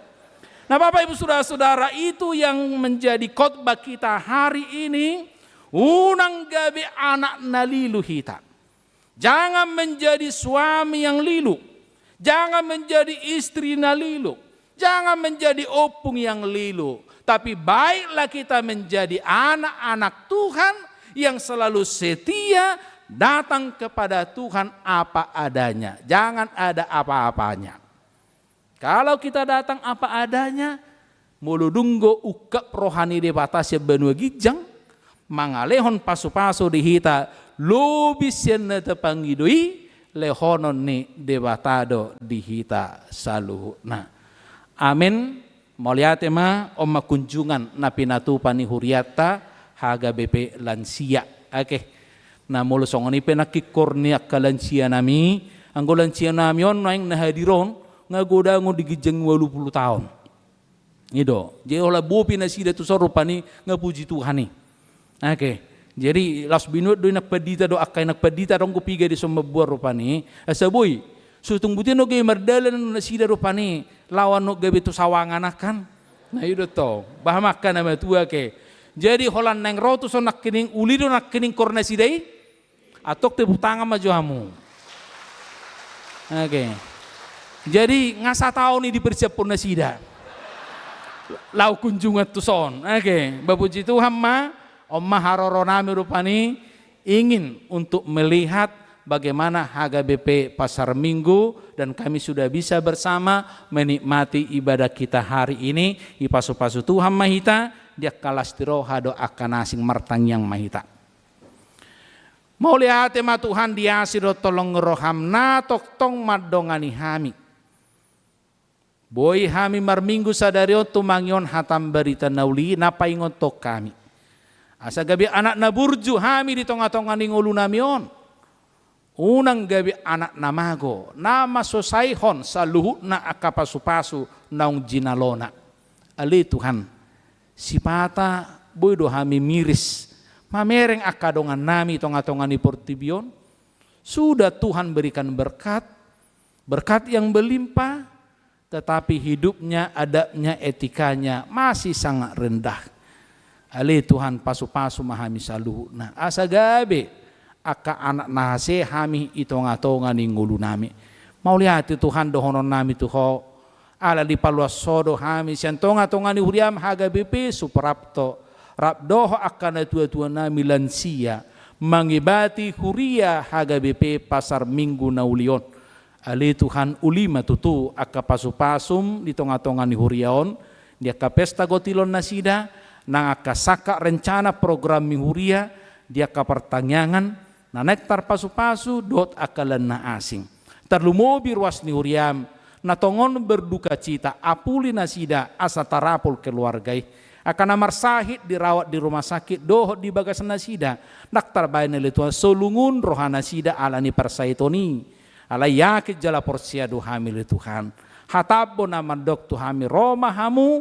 Nah, Bapak Ibu Saudara-saudara, itu yang menjadi khotbah kita hari ini. Unang gabe anak na lilu hita. Jangan menjadi suami yang lilu. Jangan menjadi istri na lilu. Jangan menjadi ompung yang lilu. Tapi baiklah kita menjadi anak-anak Tuhan yang selalu setia datang kepada Tuhan apa adanya. Jangan ada apa-apanya. Kalau kita datang apa adanya, molo dung do ungkap roha ni Debata sian banua ginjang, mangalehon pasu-pasu di hita, lobi sian na tapangido i, lehonon ni Debata do di hita saluhutna. Amin. Mauliate ma. On ma kunjungan na pinatupa ni hurianta H K B P lansia. Oke. Nah, molo songon i pe nangkin koor ni angka lansia nami, anggo lansia nami on naeng na hadir on, nga godang on di ginjang ualu pulu taon. Ido, jadi holan bopi nasida tuson rupani, nga puji Tuhan i. Oke. Jadi laos binuat do i nang pandita do, angka i nang pandita adong do piga dison mamboan rupani. Asa boi, so tung butian do gabe mardalan nasida rupani, laho annon gabe tu sawangan angkan. Nah, ido tong. Bahen ma angka na matua ke. Jadi holan naeng ro tuson nangkining, uli do nangkining koor nasida i. Antong tepuk tangan ma jo hamu. Oke. Jadi nga sataon i dipersiaphon nasida laho kunjungan tuson. Oke, ba puji Tuhan ma. On ma haroro nami rupani, ingin untuk melihat bagaimana H K B P Pasar Minggu, dan kami sudah bisa bersama menikmati ibadah kita hari ini. Dipasu-pasu Tuhan ma hita, di angka las ni roha dohot angka na asing, martangiang ma hita. Mauliate ma Tuhan di asi dohot holong ni roham na tongtong mandongani hami. Boi hami marminggu sadari on tumangihon hatam barita na uli na paingothon hami. Asa gabe anak na burju hami di tonga-tonga ni ngolu nami on. Unang gabe anak na mago, na masosaihon saluhutna angka pasu-pasu naung jinalona. Ale Tuhan, sipata boi do hami miris mamereng angka dongan nami tonga-tonga ni portibi on. Sudah Tuhan berikan berkat, berkat yang berlimpah, tetapi hidupnya, adabnya, etikanya masih sangat rendah. Ale Tuhan, pasu-pasu ma hami saluhutna. Asa gabe angka anak na hasea hami i tonga-tonga ni ngolu nami. Mauliate Tuhan dohonon nami tu Ho. Ala dipaluas Ho do hami sian tonga-tonga ni huriam H K B P Suprapto, rap dohot angka natua-tua nami lansia, mangibati huria H K B P Pasar Minggu na uli on. Ale Tuhan, uli ma tutu angka pasu-pasum di tonga-tonga ni huria on, di angka pesta gotilon nasida, nang angka sangkap rencana program ni huria, di angka partangiangan, na naeng tarpasu-pasu dohot angka lan na asing. Tarlumobi ruas ni huriam, na tongon berdukacita, apuli nasida asa tarapul keluarga i. Angka na marsahit dirawat di rumah sakit dohot di bagas nasida, ndang tarbahen ale Tuhan, solungun roha nasida ala ni parsahiton i. Alai yakin jala porsea do hami ale Tuhan. Hatam do na mandok tu hami, ro ma hamu,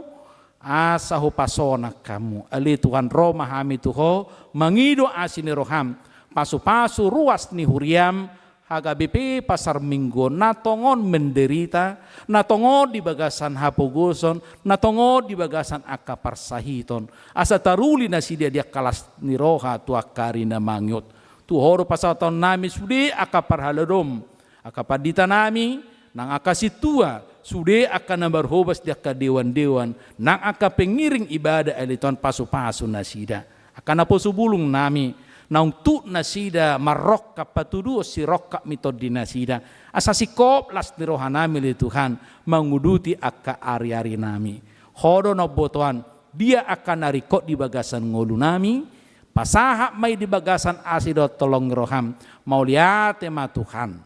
asa hupasonang hamu. Ale Tuhan, ro ma hami tu Ho, mangido asi ni roham, pasu-pasu ruas ni huriam, H K B P Pasar Minggu on, na tongon menderita, na tongon di bagasan hapogoson, na tongon di bagasan angka parsahiton. Asa taruli nasida di angka las ni roha tu angka ari na mangihut. Tu Ho do pasahaton nami sude angka parhalado-M, angka pandita nami, nang angka sintua, Sude angka na marhobas di angka dewan-dewan, nang angka pengiring ibadah ale Tuhan, pasu-pasu nasida. Angka naposo bulung nami, naung tuk nasida marrongkap patuduhon sirongkap ni tondi nasida. Asa singkop las ni roha nami ale Tuhan, manguduti angka ari-ari nami. Ho do na umbotoan, dia angka na ringkot di bagasan ngolu nami, pasahat ma i di bagasan asi dohot holong ni roham, mauliate ma Tuhan.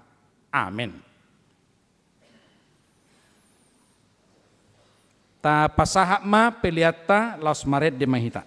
Amen. Tapasahat ma peleanta, laos marende ma hita.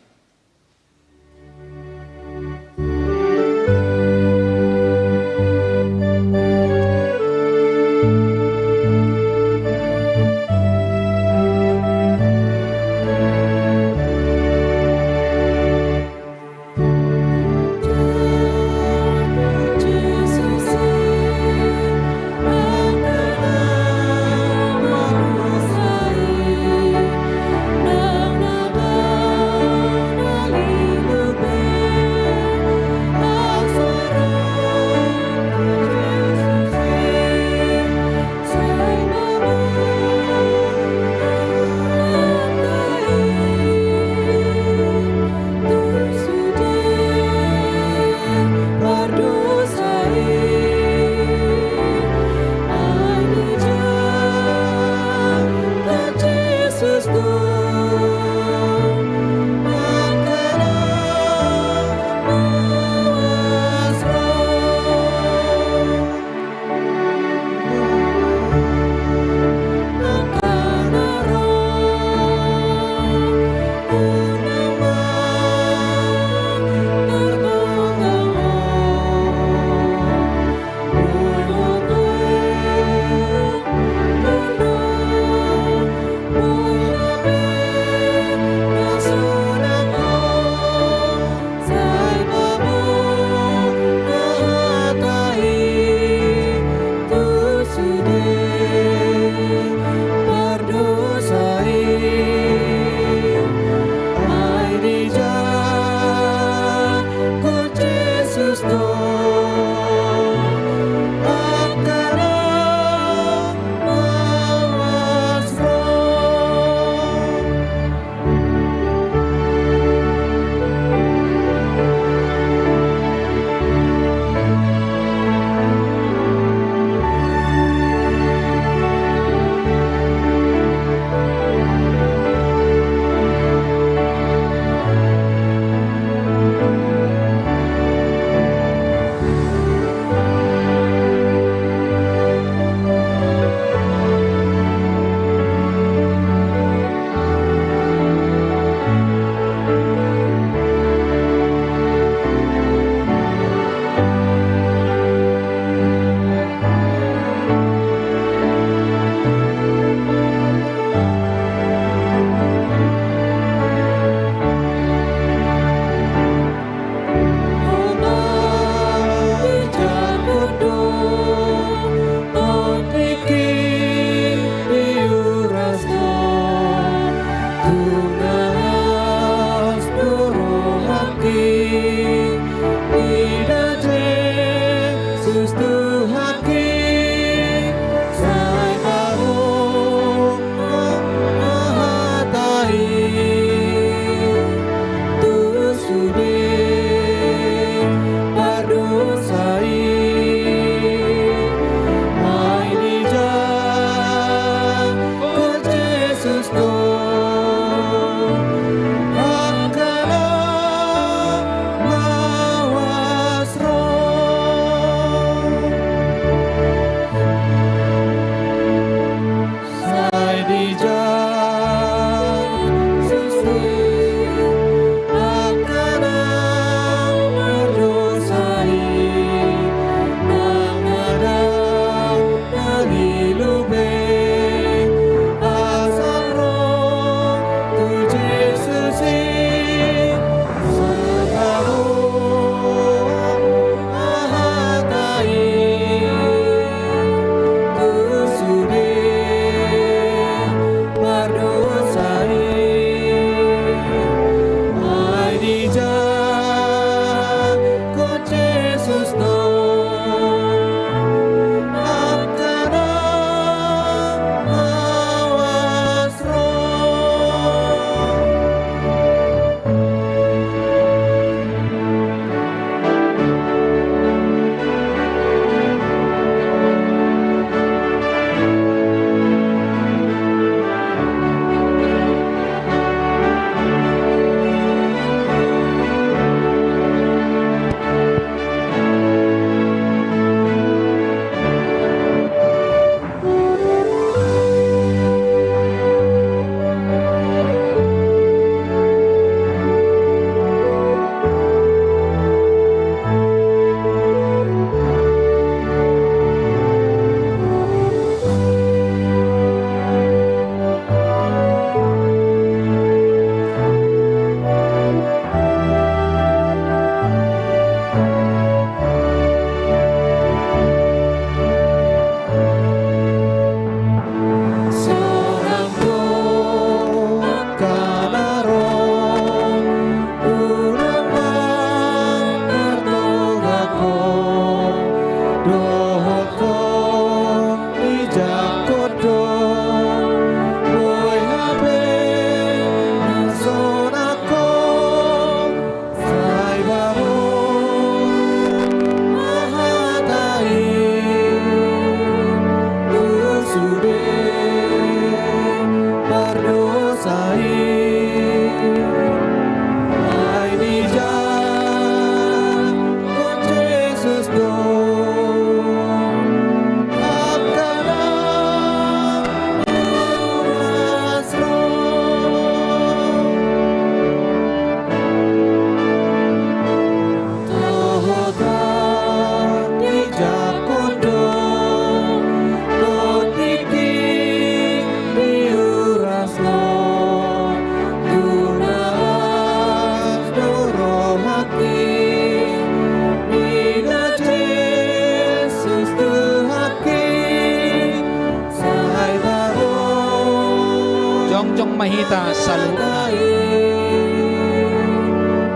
Jongjong ma hita saluhutna.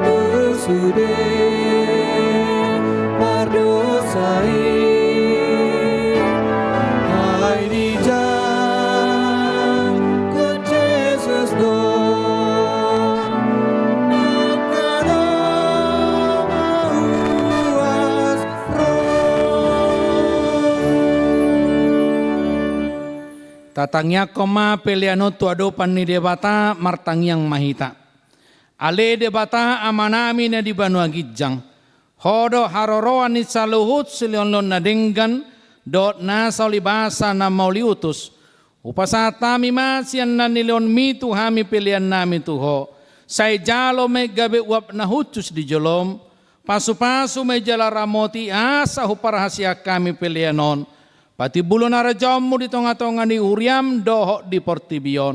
Tu sude pardosa i, ai dijangkon Jesus do, angka damang uas ro. Tatangiangkon ma pelean on tu adopan ni Debata, martangiang ma hita. Ale Debata Amanami na di banua ginjang, Ho do haroroan ni saluhut silehonlehon na denggan dohot nasa ulibasa na mauliutus. Hupasahat hami ma sian na nilehonMi tu hami peleannami tu Ho. Sai jalo ma i gabe uap na hushus di joloM. Pasupasu ma i jala ramoti asa huparhaseang hami pelean on patimbulhon harajaonMu di tongatonga ni huriaM dohot di portibi on.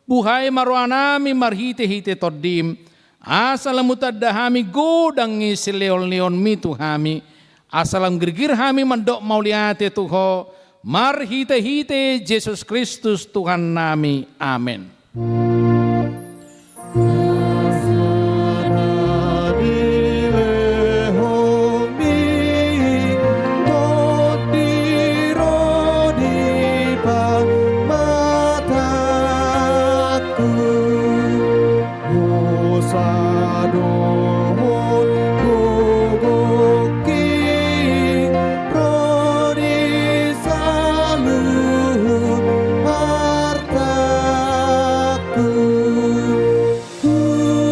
Buhai ma rohanami marhitehite TondiM, asa lam hutanda hami godang ni silehonlehonMi tu hami, asa lam girgir hami mandok mauliate tu Ho, marhitehite Jesus Kristus Tuhannami. Amen.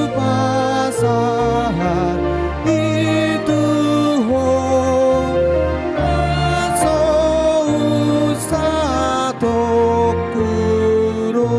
Hupasahat i tu Ho, na so unsatongku do.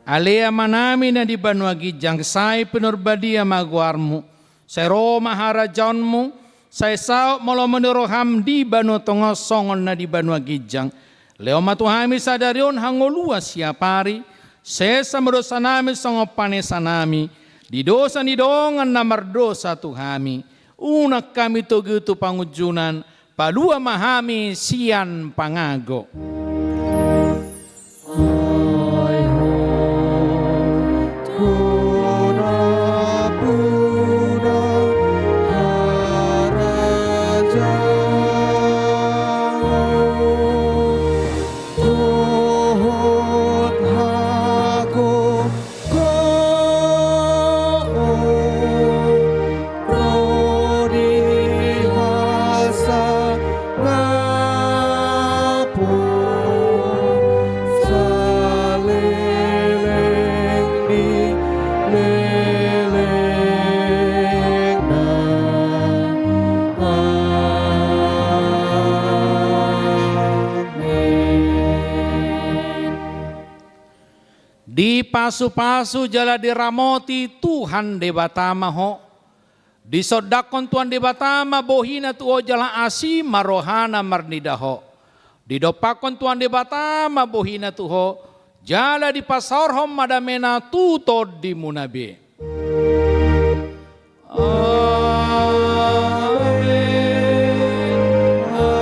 Ale Amanami na di banua ginjang, sai pinarbadia ma goarMu. Sai ro ma harajaonMu, sai saut ma lomo ni rohaM di banua tonga on songon na di banua ginjang. Lehon ma tu hami sadari on hangoluan siapari, sesa ma dosanami songon panesanami di dosa ni dongan na mardosa tu hami. Unang hami togu tu pangunjunan, palua ma hami sian pangago. Ai Ho do nampuna harajaon dohot hago goon ro di hasangapon saleleng ni lelengna. Amen. Dipasupasu jala diramoti Tuhan Debata ma ho. Disondangkon Tuhan Debata ma bohiNa tu ho jala asi ma rohaNa marnida ho. Didompakkon Tuhan Debata ma bohiNa tu ho, jala dipasaorhon ma dameNa tu tondimuna be. Amen. Amen. Amen.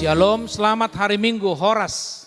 Syalom, selamat hari Minggu, horas.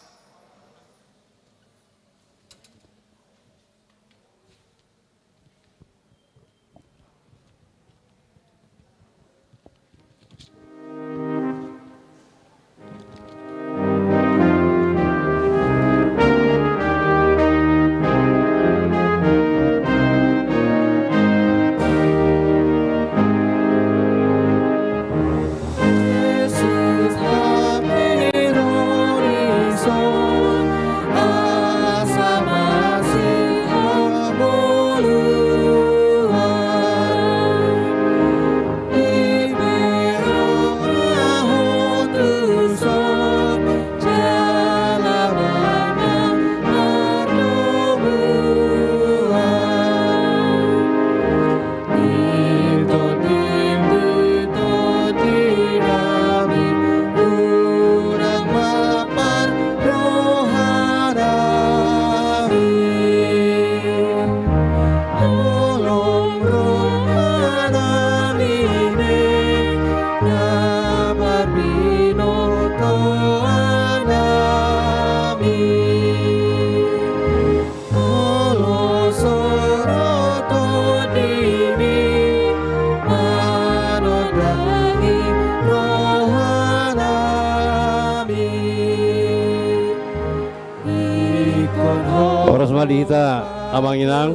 Horas ma di hita amang inang,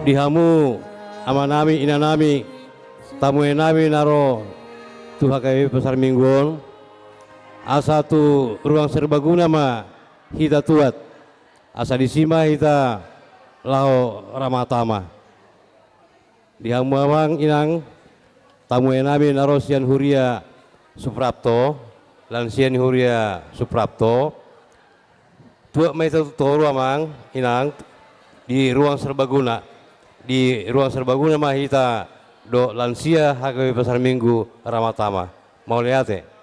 di hamu amanami inanami, tamuenami na ro tu H K B P Pasar Minggu on, asa tu ruang serbaguna ma hita tuat, asa disi ma hita laho ramata ma. Di hamu amang inang, tamuenami na ro sian huria Suprapto, lansia ni huria Suprapto, tuat ma hita tu toru amang inang, di ruang serbaguna, di ruang serbaguna ma hita dohot lansia H K B P Pasar Minggu ramata ma. Mauliate.